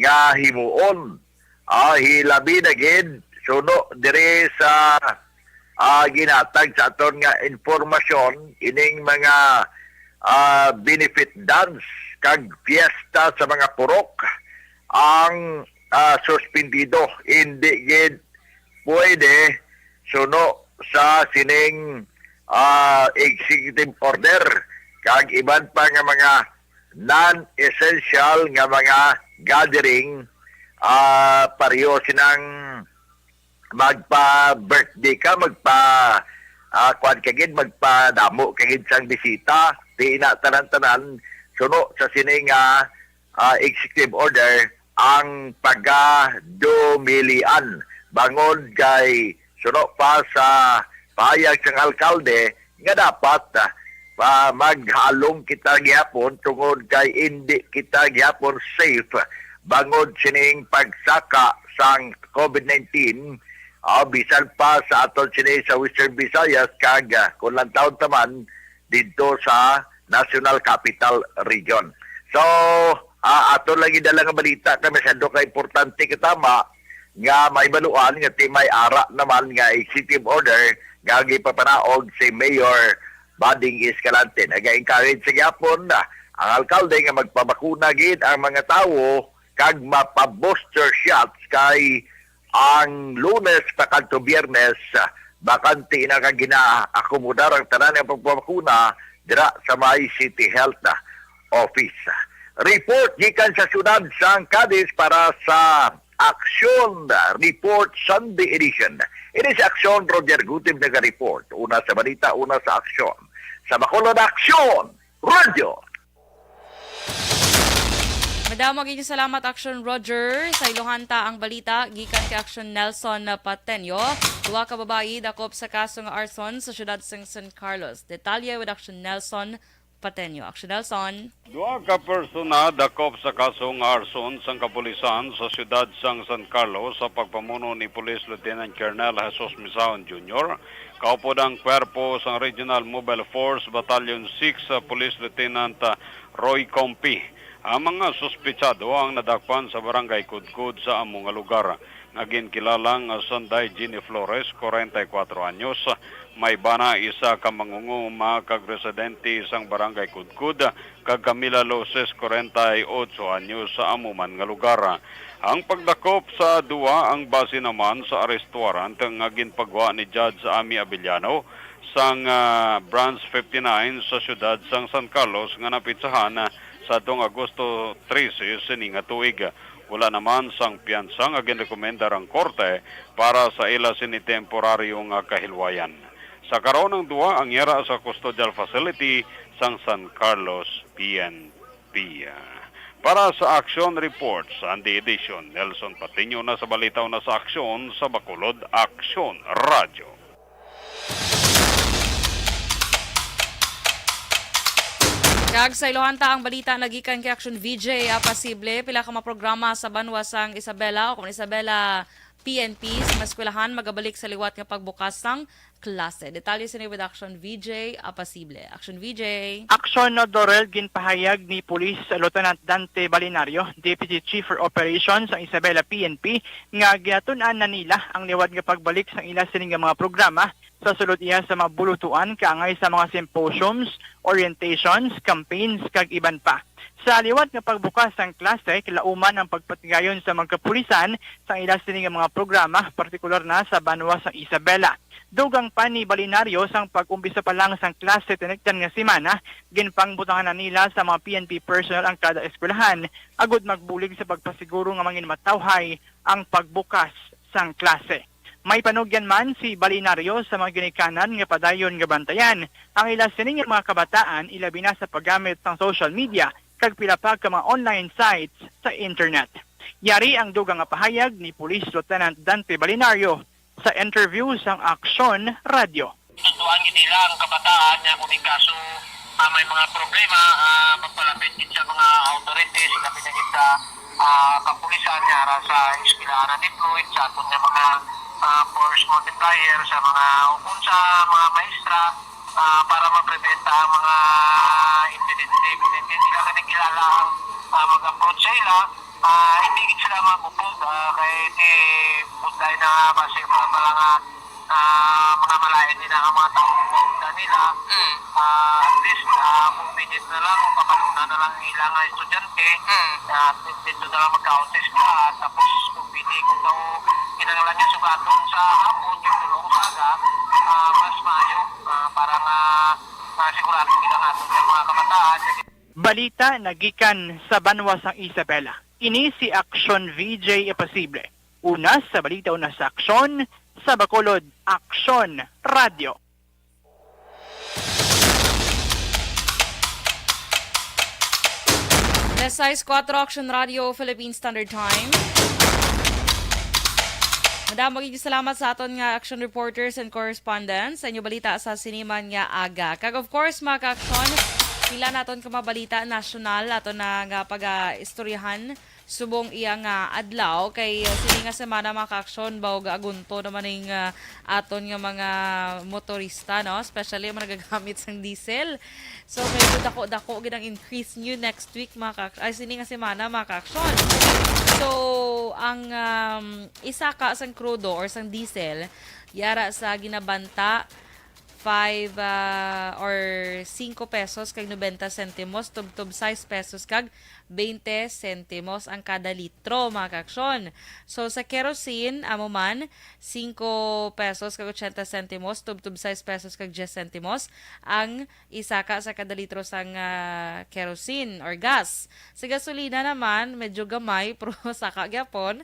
nga himuon. Ah, hilabi na gid suno diri sa, ah, ginatag sa aton nga impormasyon, ining mga, ah, benefit dance kag fiesta sa mga purok ang, ah, suspendido. Hindi gid pwede suno sa sining, ah, executive order kag iban pa nga mga non-essential nga mga gathering, ah, pareho sinang magpa-birthday ka, magpa, ah, kuwan ka gid, magpadamo ka gid sang bisita, di ina tanan-tanan suno sa sini nga, ah, executive order ang pagadumilian bangod kay suno pa sa pahayag sang alkalde nga dapat, ah, pa maghalong kita gihapon tungod kay indi kita gihapon safe bangod sining pagsaka sang COVID nineteen, ah, bisan pa sa aton sini sa Western Visayas kag, ah, kung lantawon ta man didto sa National Capital Region. So, ah, aton lang idala nga balita kay masyado ka importante katama nga may baluan nga ti may ara naman nga executive order nga gipapanaog si Mayor Bading Escalante. Nag-encourage sa gyapon na ang alkalde nga magpabakuna gid ang mga tawo kag mapa-booster shots kay ang Lunes pa kadto Biyernes, ah, Bakante na kag ginaakomodar ang tanan nga pagpabakuna dira sa may City Health Office. Report gikan sa siyudad sang Cadiz para sa Aksyon Report Sunday Edition. Ini si Aksyon Roger Gutib naga-report. Una sa balita, una sa aksyon. Sa Bacolod, Aksyon Radyo. Madamo ang inyong salamat, Action Roger. Sa iluhan ta ang balita gikan kay Action Nelson Patenyo. Duha ka babayi dakop sa kaso nga arson sa siyudad sang San Carlos. Detalye with Action Nelson Patenyo. Action Nelson. Duha ka persona dakop sa kaso nga arson sang kapulisan sa siyudad sang San Carlos sa pagpamuno ni Police Lieutenant Colonel Jesus Misaon Junior, kaupod ang kwerpo sang Regional Mobile Force Battalion six sa Police Lieutenant, ah, Roy Compi. Ang mga suspetsado ang nadakpan sa Barangay Kudkod sa amo nga lugar, nga ginkilala nga Sanday Jenny Flores, kwarenta y kuwatro anyos, may bana, isa ka mangunguma kag residente sang Barangay Kudkod, kag Camila Loses, kwarenta y otso anyos, sa amo man nga lugar. Ang pagdakop sa duwa ang base naman sa arrest warrant nga ginpagwa ni Judge Ami Abellano sang, ah, Branch fifty-nine sa siyudad sang San Carlos nga napitsahan, ah, sa atong Agosto trese sini nga tuig. Wala naman sang piyansa nga ginrekomendar ang korte para sa ila sini temporaryo nga kahilwayan. Sa karon, ang duwa ang yara sa custodial facility sang San Carlos P N P. Para sa Action Report Sunday Edition, Nelson Patiño na sa balita, una sa aksyon sa Bacolod, Aksyon Radyo. Kag sa iluhan ta ang balita nagikan kay Action V J Apasible. Pila ka mga programa sa banwa sang Isabela o kon Isabela P N P sa mga eskwelahan magabalik sa liwat nga pagbukas sang klase. Detalye sini with Action V J Apasible. Action V J. Aksyon, no, Dorel, ginpahayag ni Police Lieutenant Dante Balinario, Deputy Chief for Operations sang Isabela P N P, nga ginatun-an na nila ang liwat nga pagbalik sang ila sini nga mga programa sa sulod iya sa mga bulutuan kaangay sa mga symposiums, orientations, campaigns, kag iban pa. Sa liwat nga pagbukas sang klase, kalauman ang pagpatigayon sa mga kapulisan sa ila sini nga mga programa, partikular na sa banwa sa Isabela. Dugang pa ni Balinario, sang pag-umpisa pa lang sang klase tinagdan nga semana, ginpangbutangan na nila sa mga P N P personnel ang kada eskwelahan agud magbulig sa pagpasiguro nga manginmatawhay ang pagbukas sang klase. May panugyan man si Balinario sa mga ginikanan nga padayon nga bantayan ang ila sini nga mga kabataan, ilabi na sa paggamit sang social media kag pila pa ka mga online sites sa internet. Yari ang dugang nga pahayag ni Police Lieutenant Dante Balinario sa interview sang Aksyon Radyo. Tutuan gid nila ang kabataan nga kung in kaso, ah, may mga problema, ah, magpalapit gid sa mga authorities, labi na gid sa, ah, kapulisan nga ara sa eskwelahan na deployed, sa aton nga mga, ah, force multiplier, sa mga, o kung sa mga maestra, ah, para mapreventa ang mga insidente. Kung hindi nila gani kilala ang, ah, mag-approach sa ila, ah, hindi gid sila magupod, ah, kay di budlay na base pa pala nga, ah, mga malain din ang mga tawo nga nila. Mm. Ah, at least, ah, convenient na lang, papanuna na lang nila nga estudyante. Mm. Ah, dito na lang magkaon sa eskwela, tapos kung pwede, kung daw kinahanglan niya sugaton sa hapon, kay tulong sa aga, ah, mas maayo, ah, para nga, ah, sigurado gid ang aton nga mga kabataan. Balita nagikan sa banwa sang Isabela. Ini si Aksyon V J Apasible. Una sa balita, una sa aksyon, sa Bacolod, Aksyon Radyo. Alas sais kuwatro, Action Radio, Philippine Standard Time. Madamo gid salamat sa aton nga action reporters and correspondents sa inyo balita sa siniman nga aga. Kag of course, mga ka-action, pila naton ka mga balita nasyonal aton na nga pag-istoryahan subong iya nga adlaw, kay, uh, sini nga semana, mga ka-action, baw gaagunto naman ning, uh, aton nga mga motorista, no? Especially ang mga nagagamit sang diesel. So, medyo dako-dako gid ang increase new next week, mga ka-, ay, sini nga semana, mga ka-action. So, ang, um, isa ka sang krudo or sang diesel, yara sa ginabanta, five, ah, or singko pesos kag nobenta sentimos, tubtob sais pesos kag Twenty sentimos ang kada litro, mga kaaksyon. So, sa kerosene, amo man, singko pesos kag ochenta sentimos, tubtob sais pesos kag dyes sentimos ang isaka sa kada litro sang, ah, kerosene or gas. Sa gasolina naman, medyo gamay, pero saka gyapon,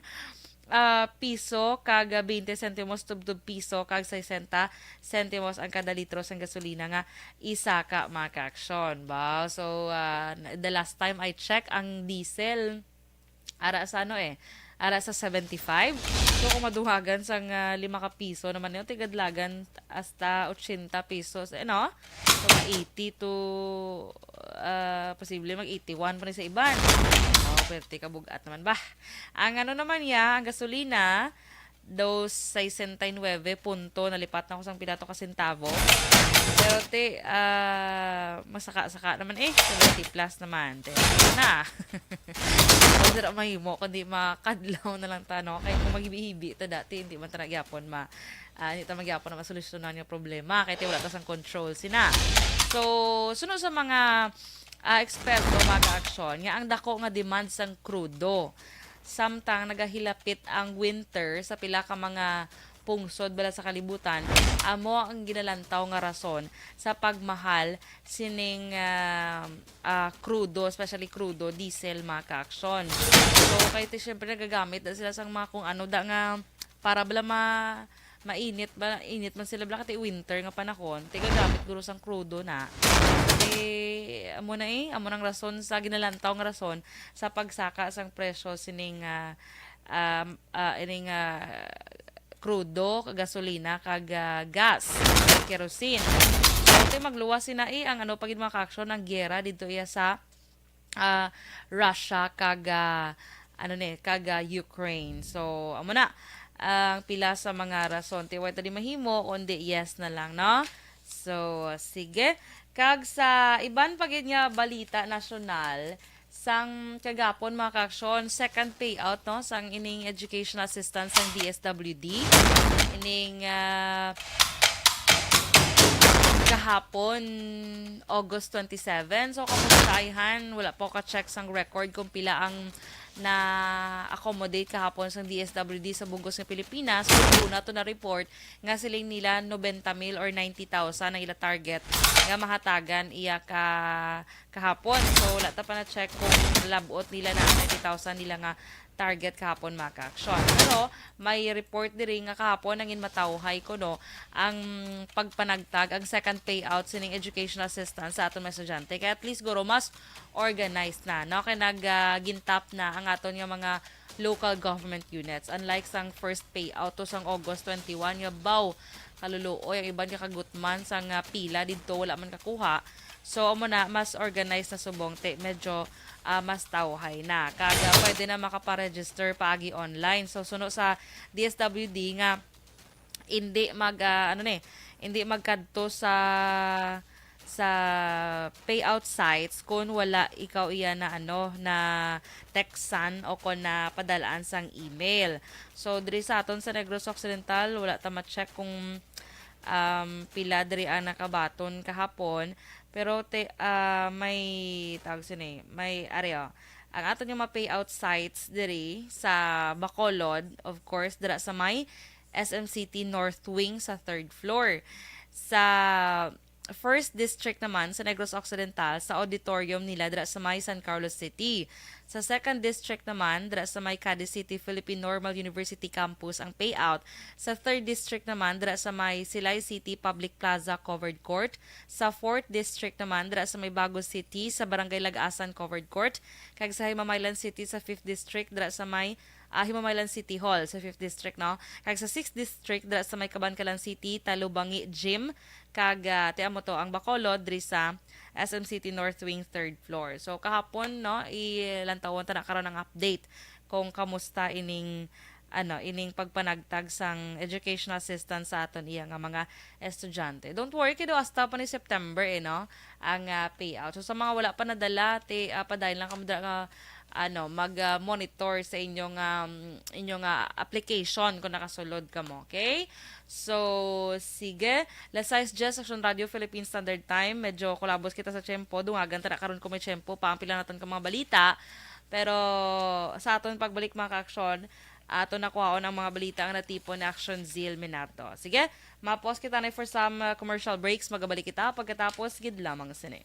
ah, piso kag, ah, twenty sentimos tubtob piso kag sesenta sentimos ang kada litro sang gasolina nga isaka, mga kaaksyon. Ba? So, ah, the last time I check, ang diesel, ara sa ano eh, ara sa seventy-five. So, kung maduhagan sang, ah, lima ka piso naman yun, tigadlagan hasta ochenta pesos, eh, no? So, ma-eighty to, ah, posible mag-eighty-one pa ni sa iban. Oh, pwerte ka bugat naman ba? Ang ano naman niya, ang gasolina, dos sesenta y nueve punto, nalipat na ko sang pila to ka sentavo. Pero ti, ah, masaka-saka naman eh, seventy plus naman. Ti, ano na. Wala na mahimo, kundi makadlaw na lang ta, no? Kay kung maghibi-hibi ta dati, hindi man ta na gyapon ma-, ah, hindi ta man gyapon na masolusyonan yung problema. Kay ti wala ta sang control sina. So, suno sa mga, ah, eksperto, mga kaaksyon, nga ang dako nga demand sang krudo, samtang nagahilapit ang winter sa pila ka mga pungsod bala sa kalibutan, amo ang ginalantaw nga rason sa pagmahal sining, ah, ah, krudo, especially krudo, diesel, mga kaaksyon. So, kay ti, syempre, nagagamit na sila sang mga kung ano da nga para bala ma-, mainit ba, init man sila bala kay winter nga panahon, ti gagamit guro sang krudo na. Eh, amo na eh, amo nang rason sa ginalantaw nga rason sa pagsaka sang presyo sining, ah, um, ah, ining, ah, krudo, gasolina, kag, ah, gas, kerosene. Ti magluwas sina eh, ang ano pa gid, mga kaaksyon, ang giyera didto iya sa, ah, Russia kag, ah, ano ni, kag, ah, Ukraine. So, amo na ang pila sa mga rason. Ti wala ta di mahimo, kundi yes na lang, no? So, sige. Kag sa iban pa gid nga balita nasyonal, sang kagapon, mga kaaksyon, second payout, no, sang ining educational assistance sang D S W D. Ining, ah, kahapon, August twenty-seven. So, kamo sa ayhan, wala pa ko ka-check sang record kung pila ang na-accommodate kahapon sang D S W D sa bug-os nga Pilipinas. Pero una to na-report nga siling nila noventa mil or ninety thousand ang ila target nga mahatagan iya ka kahapon. So, wala ta pa na-check kung nalab-ot nila na ang ninety thousand nila nga target kahapon, mga kaaksyon. Pero may report diri nga kahapon nangin matawhay kuno ang pagpanagtag, ang second payout sining educational assistance sa aton mga estudyante. Kaya at least, guro, mas organized na, no? Kay nag, ah, gintap na ang aton nga mga local government units. Unlike sang first payout to sang August twenty-one, nga baw, kaluluoy, ang iban nga kagutman sang, ah, pila didto, wala man kakuha. So, amo na, mas organized na subong, ti medyo, ah, mas tawhay na. Kag, ah, pwede na makaparegister paagi online. So, suno sa D S W D nga hindi mag, ah, ano ni, hindi magkadto sa, sa payout sites kung wala ikaw iya na, ano, na textan o kung na padalaan sang email. So, diri sa aton sa Negros Occidental, wala ta ma-check kung, um, pila diri ang nakabaton kahapon. Pero ti-, ah, may, tawag sini, may, ari, oh. Ang aton nga mga payout sites diri sa Bacolod, of course, dira sa may S M City North Wing sa third floor. Sa first district naman, sa Negros Occidental, sa auditorium nila dira sa may San Carlos City. Sa second district naman, dira sa may Cadiz City Philippine Normal University Campus ang payout. Sa third district naman, dira sa may Silay City Public Plaza Covered Court. Sa fourth district naman, dira sa may Bago City, sa Barangay Lagasan Covered Court. Kag sa Himamaylan City, sa fifth district, dira sa may, ah, Himamaylan City Hall, sa fifth district, no? Kag sa sixth district, dira sa may Kabankalan City, Talubangi Gym. Kag, ah, ti amo to, ang Bacolod, diri sa S M City North Wing, third floor. So, kahapon, no, ilantawon ta na karon ang update kung kamusta ining, ano, ining pagpanagtag sang educational assistance sa aton iya nga mga estudyante. Don't worry, kay daw hasta pa ni September, eh, no, ang, ah, payout. So, sa mga wala pa nadala, ti, ah, padayon lang kamo dira nga, ano, mag, ah, monitor sa inyong, um, inyong, ah, application kung nakasulod kamo, okay? So, sige. Las sais diyes, Aksyon Radio Philippine Standard Time. Medyo kulabos kita sa tiyempo. Dungagan ta na karon kung may tiyempo pa ang pila naton ka mga balita. Pero sa aton pagbalik, mga ka-aksyon, aton nakuhaon ang mga balita nga natipon ni Aksyon Zil Minardo. Sige, ma-pause kita na for some, uh, commercial breaks. Magabalik kita pagkatapos gid lamang sini.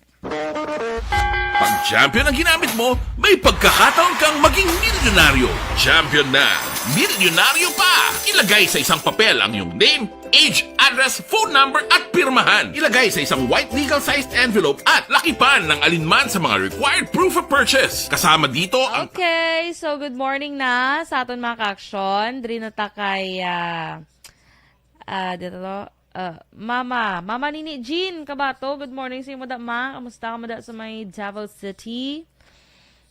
Pag Champion ang ginamit mo, may pagkakataon kang maging milyonaryo. Champion na, milyonaryo pa! Ilagay sa isang papel ang iyong name, age, address, phone number, at pirmahan. Ilagay sa isang white legal-sized envelope at lakipan ng alinman sa mga required proof of purchase. Kasama dito ang Okay, so good morning na sa aton mga ka-aksyon. Diri na ta kay, ah, ah, dito to. Ah, Mama, Mama Nini Jean Kabato, good morning sa imo da, ma. Kamusta ka mo da sa may Davao City?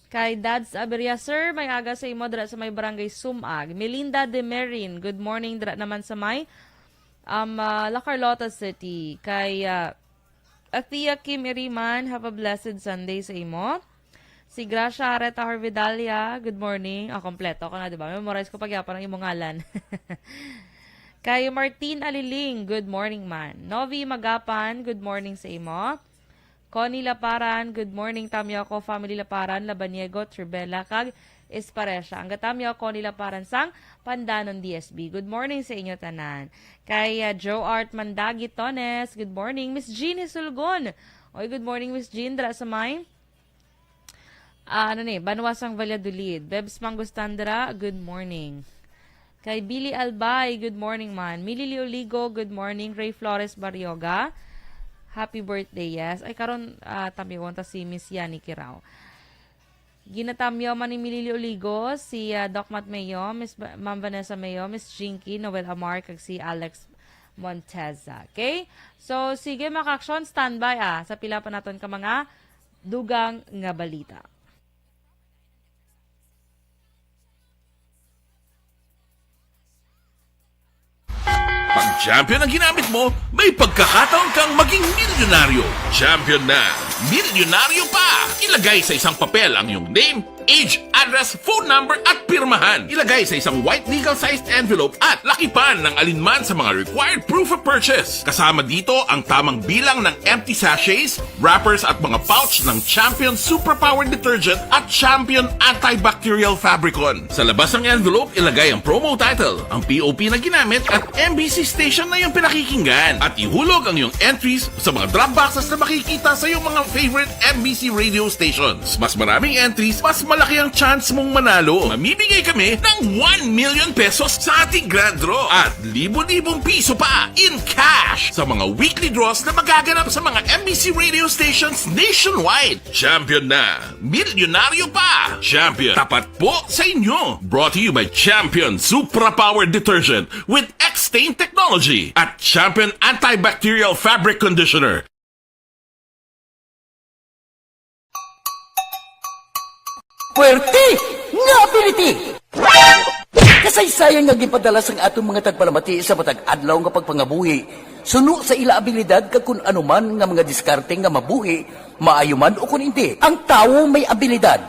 Kay Dads Aberia, sir, may aga sa imo dira sa may Barangay Sumag. Melinda De Merin, good morning dira naman sa may, um, ah, La Carlota City. Kay, ah, Athea Kim Iriman, have a blessed Sunday sa imo. Si Gracia Areta Horvidalia, good morning. Ah, kompleto ko na, di ba? Memorize ko pa gyapon ang imong ngalan. Kay Martin Aliling, good morning man. Novi Magapan, good morning sa imo. Connie Laparan, good morning, Tamyoko family Laparan, Labaniego, Tribela, kag Esparecia. Ang gatamyo, Connie Laparan sang Pandanon D S B. Good morning sa inyo tanan. Kay, ah, Joe Art Mandagi Tones, good morning. Miss Jean Hisulgon. Oy, good morning, Miss Jean. Dira sa may, ah, ano ni, Banwa sang Valladolid. Bebs Mangustandra, good morning. Kay Billy Albay, good morning man. Mili Lioligo, good morning. Ray Flores Barrioga, happy birthday, yes. Ay, karon, ah, tamyawon ta si Miss Yani Kirao. Ginatamyaw man ni Mili Lioligo, si, ah, Doc Matt Mayo, Miss Ba-, Ma'am Vanessa Mayo, Miss Jinky, Noel Amar, kag si Alex Monteza. Okay? So, sige, mga ka-aksyon, standby, ah, sa pila pa naton ka mga dugang nga balita. Pag Champion ang ginamit mo, may pagkakataon kang maging milyonaryo. Champion na, milyonaryo pa! Ilagay sa isang papel ang iyong name, age, address, phone number, at pirmahan. Ilagay sa isang white legal-sized envelope at lakipan ng alinman sa mga required proof of purchase. Kasama dito ang tamang bilang ng empty sachets, wrappers, at mga pouch ng Champion Superpower Detergent at Champion Antibacterial Fabricon. Sa labas ng envelope, ilagay ang promo title, ang P O P na ginamit, at M B C station na iyong pinakikinggan. At ihulog ang iyong entries sa mga drop boxes na makikita sa iyong mga favorite M B C radio stations. Mas maraming entries, mas malaki ang chance mong manalo. Mamimigay kami ng one million pesos sa ating grand draw at libo-libong piso pa in cash sa mga weekly draws na magaganap sa mga M B C radio stations nationwide. Champion na! Milyonaryo pa! Champion, tapat po sa inyo! Brought to you by Champion Supra Power Detergent with X-Stain Technology at Champion Antibacterial Fabric Conditioner. Puwerte nga ability! Kasaysayan nga ginpadala sang aton mga tagpalamati sa matag adlaw nga pagpangabuhi, suno sa ila abilidad kag kun ano man nga mga diskarte nga mabuhi, maayo man o kun indi. Ang tawo may abilidad.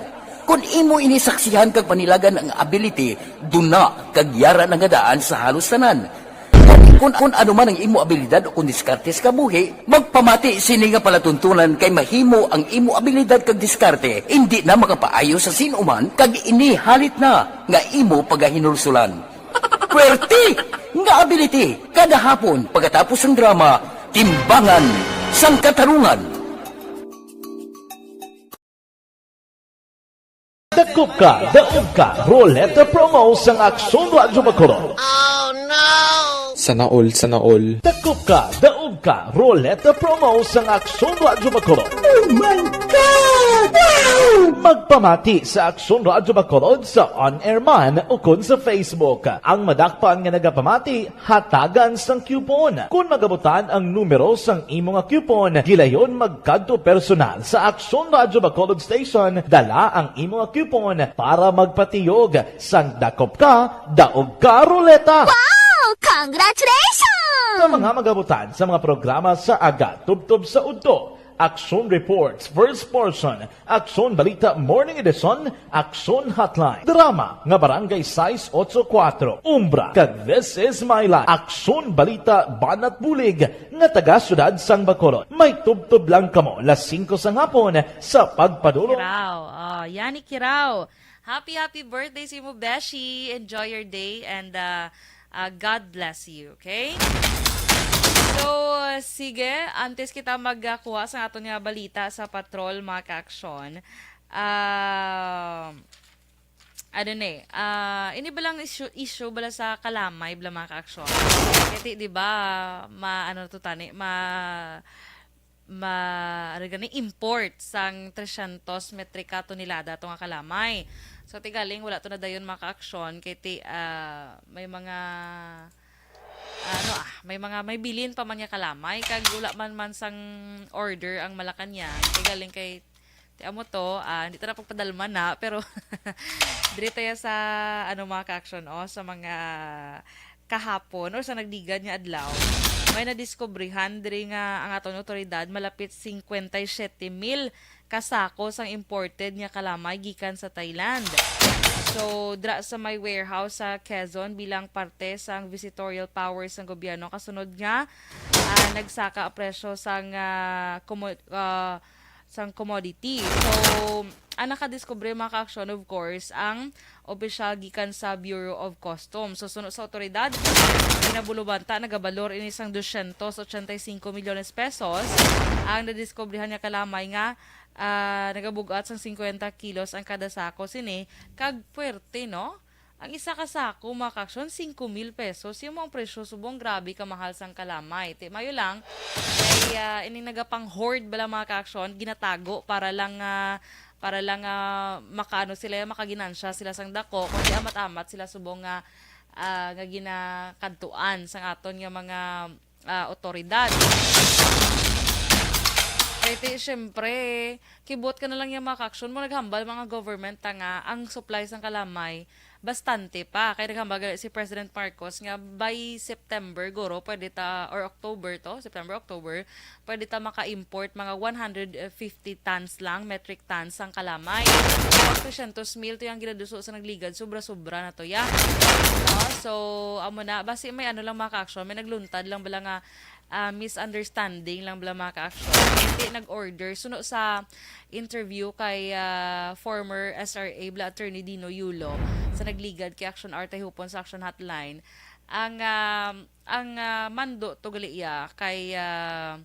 Kun imo ini saksihan kag panilagan ang ability, duna kag yara na nga daan sa halos tanan. Kun, kun ano man ang imo abilidad o kun diskarte sa kabuhi, magpamati sini nga palatuntunan kay mahimo ang imo abilidad kag diskarte indi na makapaayo sa sin-o man kag ini halit na nga imo pagahinulsulan. Puwerte nga ability! Kada hapon, pagkatapos sang drama, Timbangan sang Katarungan. Dakop ka, daog ka, Roleta Promo sang Aksyon Radyo Bacolod. Sana all, sana all. Dakop ka, daog ka, Roleta Promo sang Aksyon Radyo Bacolod. Oh my God! Wow! Magpamati sa Aksyon Radyo Bacolod sa on-air man ukon sa Facebook. Ang madakpan nga nagapamati, hatagan sang coupon. Kon magabutan ang numero sang imo nga coupon, gilayon magkadto personal sa Aksyon Radyo Bacolod Station, dala ang imo nga coupon para magpatiyog sang dakop ka, daog ka, ruleta. Wow! Congratulations! Sa mga magabutan sa mga programa sa aga, tubtob sa udto, Aksyon Reports, First Portion, Aksyon Balita Morning Edition, Aksyon Hotline, drama nga Barangay sais otso kuwatro, Umbra, kag This Is My Life, Aksyon Balita Banat Bulig nga taga Siyudad sang Bacolod. May tubtob lang kamo las singko sang hapon sa pagpadulong. Kirao. Oh, yani Kirao. Happy, happy birthday sa imo, Beshi. Enjoy your day and uh, uh, God bless you, okay? So, sige, antes kita magkuha sa aton nga balita sa patrol, mga ka-aksyon, ah, ano ni, ah, ini ba lang issue, issue bala sa kalamay, bala, mga ka-aksyon? Kasi, di ba, ma, ano to tani, ma, ma, ano gani, import sang trescientos metrika tonelada to nga kalamay. So, ti galing, wala to na dayon, mga ka-aksyon, kay ti, ah, may mga, ano, ah, may mga, may bilin pa man nga kalamay, kag wala man man sang order ang Malacañang. Ti galing kay, ti amo to, ah, hindi ta na pagpadalma na, pero diri tayo sa, ano, mga ka-aksyon, oh, sa mga kahapon or sa nagligad nga adlaw, may nadiskubrihan diri nga ang aton otoridad malapit singkwenta y siyete mil ka sako sang imported nga kalamay gikan sa Thailand. So, dra sa may warehouse sa Quezon bilang parte sang visitorial powers sang gobyerno kasunod nga, ah, nagsaka ang presyo sang, ah, komo-, ah, sang commodity. So, ang nakadiskubre, mga ka-aksyon, of course, ang opisyal gikan sa Bureau of Customs. So, suno sa otoridad, ginabulubanta, nagabalor ini sang dosyentos ochenta y cinco milyones pesos ang nadiskubrihan nga kalamay nga, ah, nagabug-at sang singkwenta kilos ang kada sako sini, kag puwerte, no? Ang isa ka sako, mga ka-aksyon, singko mil pesos. Yung mga presyo, subong grabe kamahal sang kalamay. Ti mayo lang, kay, ah, ining nagapang-hoard bala, mga ka-aksyon, ginatago para lang, ah, para lang, ah, makaano sila, makaginansya sila sang dako, kundi amat-amat sila subong nga, ah, nga ginakadtuan sang aton nga mga, ah, otoridad. Kay ti, syempre, kibot ka na lang yung mga ka-aksyon mo, naghambal mga government ta nga ang supply sang kalamay bastante pa. Kay naghambal gali si President Marcos nga by September, guro, pwede ta, or October to, September, October, pwede ta maka-import mga one hundred fifty tons lang, metric tons, sang kalamay. Ang trescientos mil to yung ginaduso sa nagligad, sobra-sobra na to, ya. No? So, amo na, basi may ano lang, mga ka-aksyon, may nagluntad lang bala nga, ah, misunderstanding lang bala, mga ka-aksyon. Hindi nag-order. Suno sa interview kay, ah, former S R A bala Attorney Dino Yulo sa nagligad kay Action Arte Hupon sa Action Hotline, ang, ah, ang, ah, mando to gali iya kay, ah,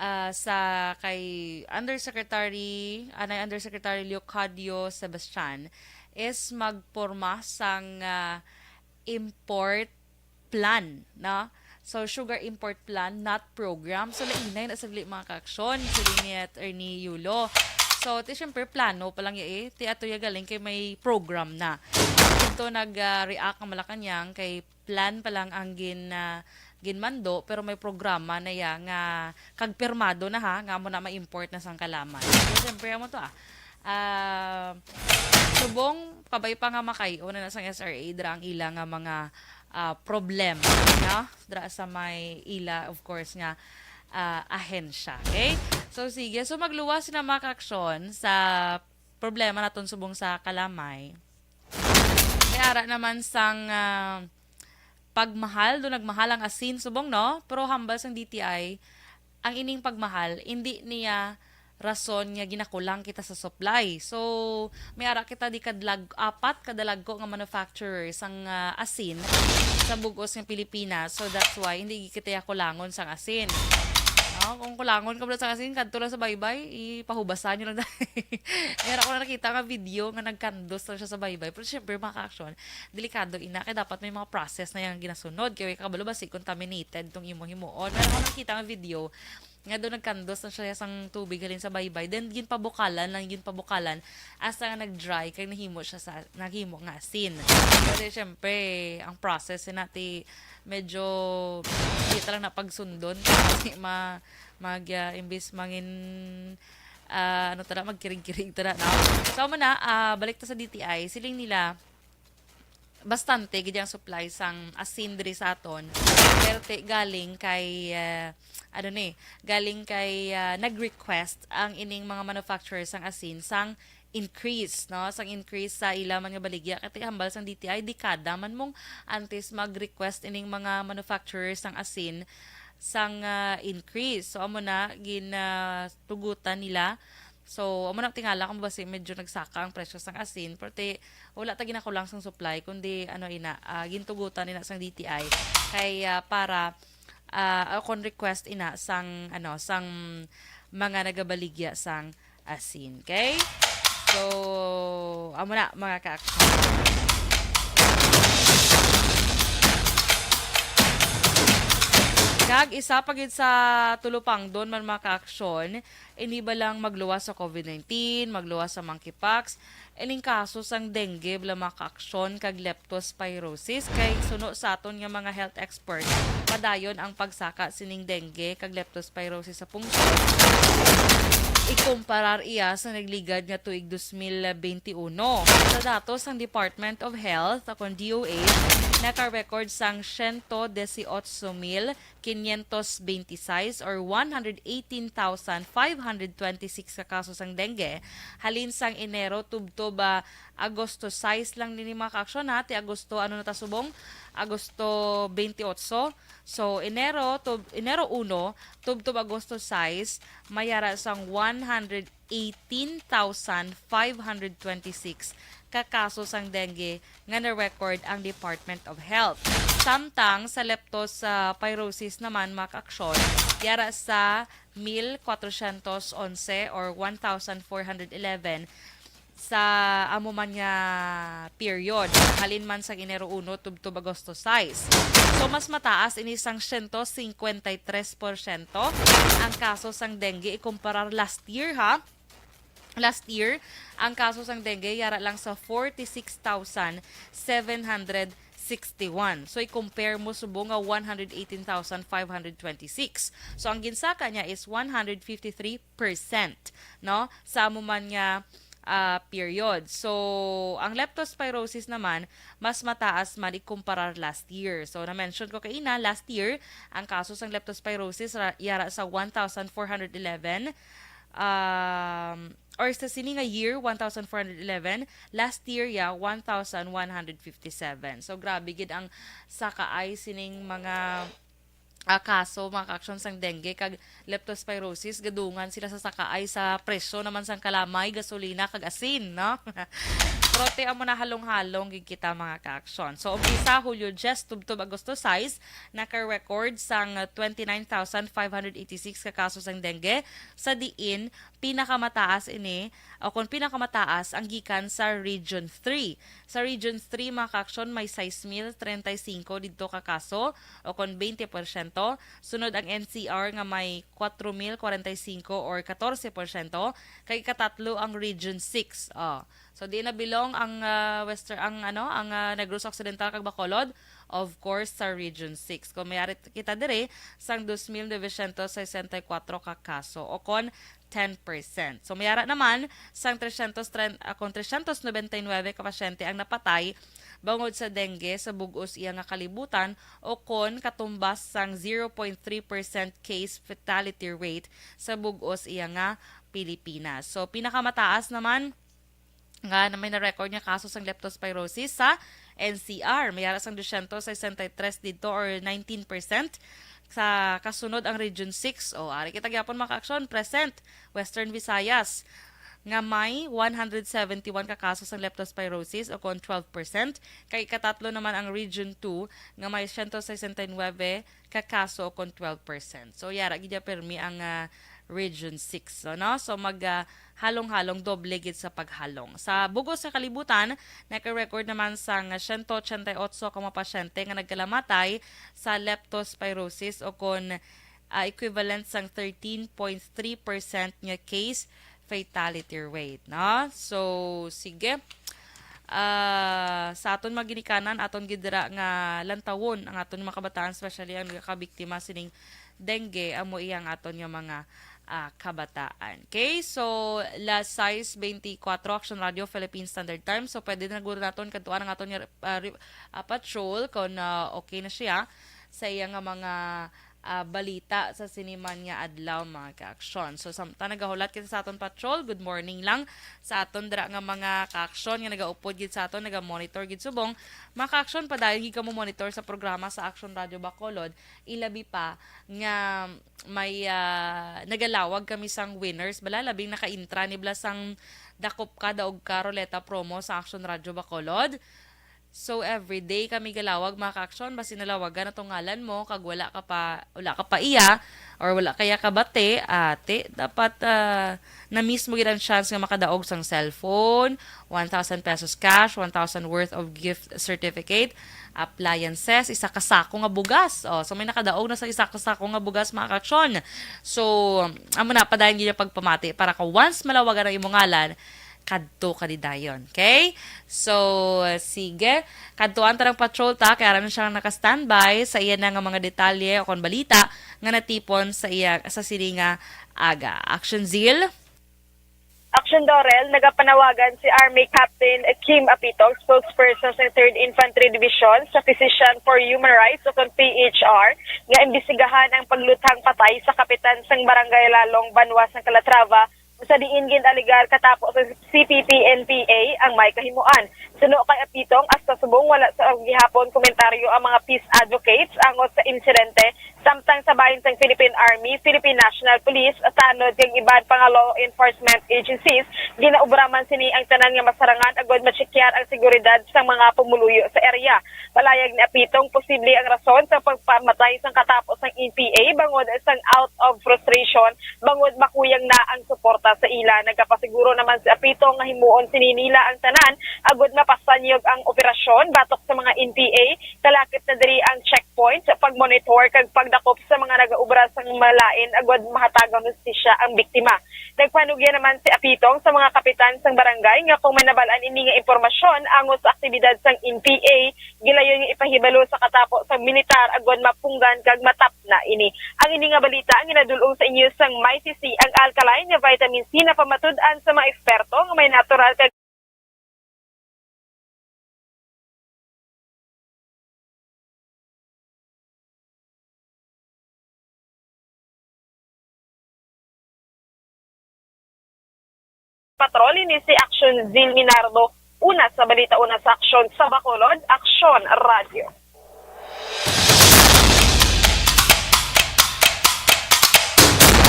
ah, sa kay Undersecretary, anay Undersecretary Leocadio Sebastian is magporma sang, ah, import plan, no? So, sugar import plan, not program. So, lainay na sagli, mga ka-aksyon, siling ni Attorney Yulo. So, ti, syempre, plano pa lang ya eh. Ti ato ya galing kay may program na. Ito nag, ah, react ang Malacañang kay plan pa lang ang gin, ah, ginmando, pero may programa na ya nga kag pirmado na ha, nga amo na ma-import na sang kalamay. So, syempre, amo to ah. Ah, subong, kabay pa nga makayo na na sang S R A, dira ang ila nga mga, ah, problema, no? Dira sa may ila, of course, nga, ah, ahensya. Okay? So, sige. So, magluwas na, mga ka-aksyon, sa problema naton subong sa kalamay. May ara naman sang, ah, pagmahal, do nagmahal ang asin subong, no? Pero hambal sang D T I, ang ining pagmahal, hindi niya rason nga ginakulang kita sa supply. So, may ara kita di kadlag-, apat kadalagko nga manufacturer sang, ah, asin sa bug-os nga Pilipinas. So, that's why hindi kita ya kulangon sang asin. No? Kung kulangon ka bala sang asin, kadto lang sa baybay, ipahubasan nyo lang. May ara ko na nakita nga video nga nagkandos lang siya sa baybay. Pero syempre, mga ka-aksyon, delikado ina, kay dapat may mga process na yang ginasunod. Kay way ka kabalo, basi contaminated tong imo himuon. May ara ko nakita nga video, nga daw nagkandos na siya sang tubig halin sa baybay. Then, ginpabukalan lang, ginpabukalan, hasta nga nag-dry, kay nahimo siya sa, nahimo nga asin. Kasi, syempre, ang process na ti, medyo, di ta lang napagsundon. Kasi, ma, mag, ah, imbis mangin, ah, ano tala, magkirig-kirig tala, no? So, amo na, ah, balik ta sa D T I, siling nila, bastante gid ang supply sang asin diri sa aton. Pero ti galing kay, eh, ano ni, galing kay, ah, nag-request ang ining mga manufacturer sang asin sang increase, no? Sang increase sa ila man nga baligya. Kay ti hambal sang D T I, dekada man mong antes mag-request ining mga manufacturer sang asin sang, ah, increase. So, amo na, ginatugutan nila. So, amo na tingala kung basi medyo nagsaka ang presyo sang asin, pero ti, wala ta ginakulang sang supply, kundi, ano, ina, ah, gintugutan ina sang D T I kay, ah, para, ah, o kon request ina sang, ano, sang mga nagabaligya sang asin. Okay? So, amo na, mga ka-action. Kag isa pa gid sa tulupangdon man, mga ka-action, ini ba lang magluwas sa COVID nineteen, magluwas sa monkeypox, ining kaso sang dengue bala, mga ka-action, kag leptospirosis, kay suno sa aton nga mga health expert, padayon ang pagsaka sining dengue kag leptospirosis sa pungsod, ikumparar iya sa nagligad nga tuig dos mil benti uno. Sa datos sang Department of Health, akon D O H, naka-record sang siyento disiotso mil quinientos benti sais or one hundred eighteen thousand five hundred twenty-six ka kaso sang dengue halin sang Enero tubtob, ah, Agosto sais lang nini, mga ka-action, ha. Ti Agosto, ano na ta subong? Agosto benti otso. So, Enero, tub-, Enero uno, tubtob Agosto sais, may ara sang one hundred eighteen thousand five hundred twenty-six ka kaso sang dengue nga na-record ang Department of Health. Samtang sa leptospirosis naman, mga ka-action, yara sa mil kwatrosyentos onse or one thousand four hundred eleven sa amo man nga period, halin man sang Enero uno tubtob Agosto sais. So, mas mataas ini sang siyento singkwenta y tres porsyento ang kaso sang dengue ikumparar last year, ha. Last year, ang kaso sang dengue yara lang sa forty-six thousand seven hundred sixty-one. So, i-compare mo subong nga one hundred eighteen thousand five hundred twenty-six. So, ang ginsaka niya is one hundred fifty-three percent, no? Sa amo man nga, ah, period. So, ang leptospirosis naman, mas mataas man ikumparar last year. So, na-mention ko kaina, last year, ang kaso sang leptospirosis ra-, yara sa one thousand four hundred eleven, um, or sa sini nga year, one thousand four hundred eleven, last year, ya, one thousand one hundred fifty-seven. So, grabe gid ang sakaay sining mga, ah, kaso, mga ka-action, sang dengue kag leptospirosis. Gadungan sila sa sakaay sa presyo naman sang kalamay, gasolina, kag asin, no? Pero ti amo na, halong-halong gid kita, mga ka-action. So, umpisa, Hulyo diyes tubtob Agosto sais, naka-record sang twenty-nine thousand five hundred eighty-six ka kaso sang dengue, sa diin pinakamataas ini, o kon pinakamataas, ang gikan sa Region three. Sa Region three, mga ka-action, may sais mil treinta y cinco didto ka kaso, o kon twenty porsyento. Sunod ang N C R nga may kuwatro mil kwarenta y cinco or katorse porsyento. Kag ikatatlo ang Region six. Oh. So, di na belong ang, ah, Western, ang, ano, ang, ah, Negros Occidental kag Bacolod? Of course, sa Region six. Kung may arit kita dire, sang dos mil novecientos sesenta y cuatro ka kaso, o kon ten percent. So, may ara naman sang trescientos treinta, ah, kon trescientos noventa y nueve ka pasyente ang napatay bangod sa dengue sa bug-os iya nga kalibutan, o kon katumbas sang zero point three percent case fatality rate sa bug-os iya nga Pilipinas. So, pinakamataas naman nga na may na-record nga kaso sang leptospirosis sa N C R. May ara sang dosyentos sesenta y tres didto, or nineteen percent. Sa kasunod ang Region six. O, ari kita gyapon, mga ka-action, present, Western Visayas, nga may one hundred seventy-one ka kaso sang leptospirosis, o kon twelve percent. Kay ikatatlo naman ang Region two, nga may siyento sesenta y nuebe ka kaso, o kon twelve percent. So, yara gid ya permi ang, ah, Region six, so, no? So, mag, ah, halong-halong, doble gid sa paghalong. Sa bug-os nga kalibutan, naka-record naman sang siyento ochenta y otso ka mga pasyente nga nagkalamatay sa leptospirosis, o kon, ah, equivalent sang thirteen point three percent nga case fatality rate, no? So, sige. Ah, sa aton mga ginikanan, aton gid dira nga lantawon ang aton mga kabataan, especially ang nakabiktima sining dengue, amo iya ang aton nga mga, ah, kabataan. Okay? So, las sais beintikwatro, Action Radio, Philippine Standard Time. So, pwede na guro naton kadtuan ang aton nga, ah, re-, ah, patrol kung, ah, okay na siya sa iya nga mga, ah, balita sa sini man nga adlaw, mga ka-aksyon. So, samtang nagahulat kita sa aton patrol, good morning lang sa aton dira nga mga ka-aksyon nga nagaupod gid sa aton, naga-monitor gid subong. Mga ka-aksyon, padayon gid kamo monitor sa programa sa Action Radio Bacolod, ilabi pa nga may, ah, nagalawag kami sang winners, bala, labing nakaintra ni bala sang dakop ka, daog ka, ruleta promo sa Action Radio Bacolod. So, everyday kami galawag, mga ka-aksyon, basi nalawagan na tong ngalan mo, kag wala ka pa, wala ka pa iya, or wala kaya ka bati, ate, dapat, ah, na-miss mo gid ang chance nga makadaog sang cellphone, one thousand pesos cash, one thousand worth of gift certificate, appliances, isa ka sako nga bugas. Oh, so may nakadaog na sa isa ka sako nga bugas, mga ka-aksyon. So, amo na, padayon gid ang pagpamati para ka once malawagan ang imong ngalan, kadto ka di dayon. Okay? So, sige. Kadtuan ta ang patrol ta, kay ara na siya naka-standby sa iya na nga mga detalye o kon balita nga natipon sa iya, sa sini nga aga. Action Zeal. Action Dorel, nagapanawagan si Army Captain Kim Apitong, spokesperson sa Third Infantry Division sa Physician for Human Rights o kon P H R, nga imbestigahan ang pagluthang patay sa kapitan sang Barangay Lalong, Banwa sang Calatrava, sa diin gin-alegar katapo sa C P P N P A ang may kahimuan. Suno kay Apitong, hasta subong wala sa gihapon komentaryo ang mga peace advocates angot sa insidente, samtang sa bahin sang Philippine Army, Philippine National Police, tanod kag iban pa nga law enforcement agencies, ginaobra man sini ang tanan nga masarangan agod matsekyar ang seguridad sang mga pumuluyo sa area. Palayag ni Apitong, posible ang rason sa pagpamatay sang katapo sang N P A bangod sang out of frustration bangod makuyang na ang suporta sa ila. Nagapasiguro naman si Apitong nga himuon sini nila ang tanan agud mapasanyog ang operasyon batok sa mga N P A. Kalakip na diri ang checkpoints, pagmonitor kag pagdakop sa mga nagaobra sang malain agud mahatagan hustisya ang biktima. Nagpanugya naman si Apitong sa mga kapitan sang barangay nga kung may nabal-an ini nga impormasyon angot sa aktibidad sang N P A, gilayon nga ipahibalo sa katapo sang militar agud mapunggan kag matapna ini. Ang ini nga balita ang ginadul-ong sa inyo sang may sisi ang alkaline nga vitamin C na pamatud-an sa mga eksperto nga may natural kag Patrol ini si Action Zil Minardo, una sa balita, una sa aksyon sa Bacolod, Aksyon Radio.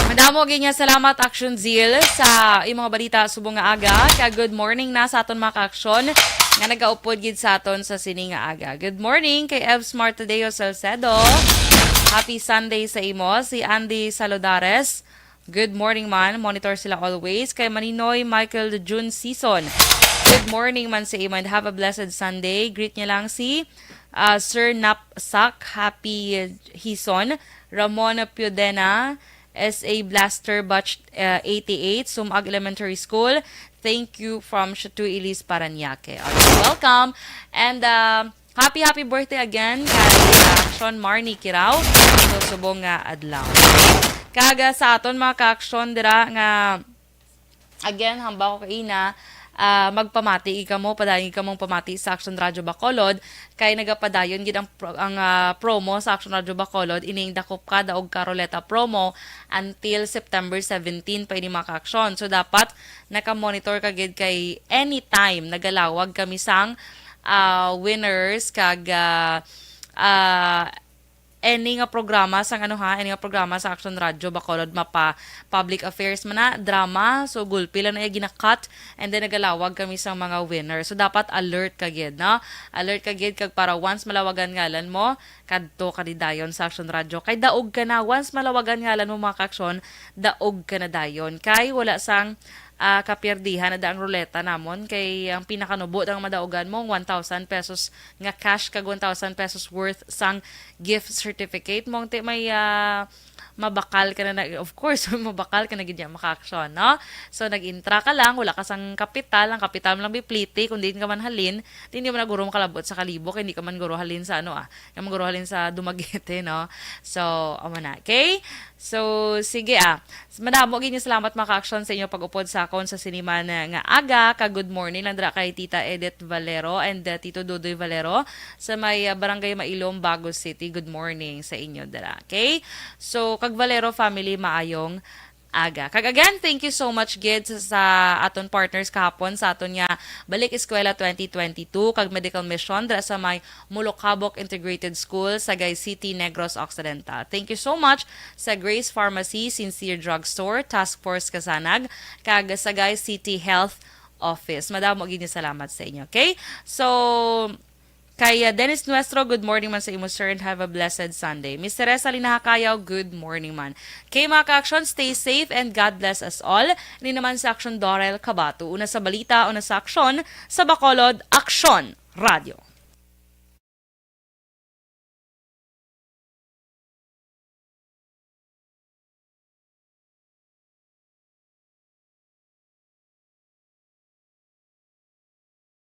Madamo gid nga salamat, Action Zil, sa imong balita subong nga aga. Kag good morning na sa aton mga ka-aksyon nga nagaupod gid sa aton sa sini nga aga. Good morning kay Ev Smart Tadeo Salcedo. Happy Sunday sa imo. Si Andy Salodares. Good morning man. Monitor sila always. Kay Maninoy Michael June Season. Good morning man sa imo and have a blessed Sunday. Greet niya lang si, ah, Sir Napsak, Happy Hison, Ramon Piodena, S A Blaster Batch, uh, eighty-eight, Sumag Elementary School. Thank you from Chateau Elise, Parañaque. Okay, welcome. And, uh, happy, happy birthday again kay, uh, Sean Marnie Kirao. So, subong nga adlaw. Kag, uh, sa aton mga ka-aksyon dira nga, again, hambal ko kaina, ah, magpamati gid kamo, padayon gid kamong pamati sa Action Radio Bacolod, kay nagapadayon gid ang pro-, ang, ah, promo sa Action Radio Bacolod, ining Dakop Ka, Daog Ka Ruleta promo until September seventeen pa ini, mga ka-aksyon. So, dapat nakamonitor ka gid kay anytime nagalawag kami sang, ah, winners kag, ah, ah, any nga programa sang ano ha, any nga programa sa Action Radio Bacolod, mapa public affairs man na, drama, so gulpi lang na iya gina-cut, and then nagalawag kami sang mga winner. So dapat alert ka gid, no? Alert ka gid kag para once malawagan ngalan mo, kadto ka di dayon sa Action Radio. Kay daog ka na, once malawagan ngalan mo, mga ka-aksyon, daog ka na dayon. Kay wala sang ah, kapirdihan na da ang ruleta namon, kay ang pinakanubo da nga madaugan mo ang one thousand pesos nga cash kag one thousand pesos worth sang gift certificate. Mo ti may, ah, mabakal ka na, na, of course, mabakal ka na gid niya makaaksyon, no? So, nag-intra ka lang, wala ka sang kapital, ang kapital mo lang bipliti, kung diin ka man halin, di mo na guro makalabot sa Kalibo, kay hindi ka man guro halin sa, ano, ah, ka man guro halin sa Dumaguete, no? So, amo na, okay? So, sige, ah. Madamo gid nga salamat, mga kaaksyon, sa inyo pag-upod sa akon sa siniman nga aga, kag good morning lang dira kay Tita Edith Valero and, uh, Tito Dodoy Valero sa may, uh, Barangay Mailom, Bago City. Good morning sa inyo dira, okay? So, kag Valero family, maayong aga. Kag again, thank you so much gid sa, sa aton partners kahapon sa aton nga Balik Eskwela twenty twenty-two kag Medical Mission dira sa may Mulokabok Integrated School, Sagay City, Negros Occidental. Thank you so much sa Grace Pharmacy, Sincere Drugstore, Task Force Kasanag, kag Sagay City Health Office. Madamo gid nga salamat sa inyo, okay? So, kay, uh, Dennis Nuestro, good morning man sa imo, sir, and have a blessed Sunday. Miss Teresa Linahacayo, good morning man. Kay mga ka-aksyon, stay safe and God bless us all. Ini naman sa aksyon, Dorel Cabato. Una sa balita, una sa aksyon, sa Bacolod, Aksyon Radio.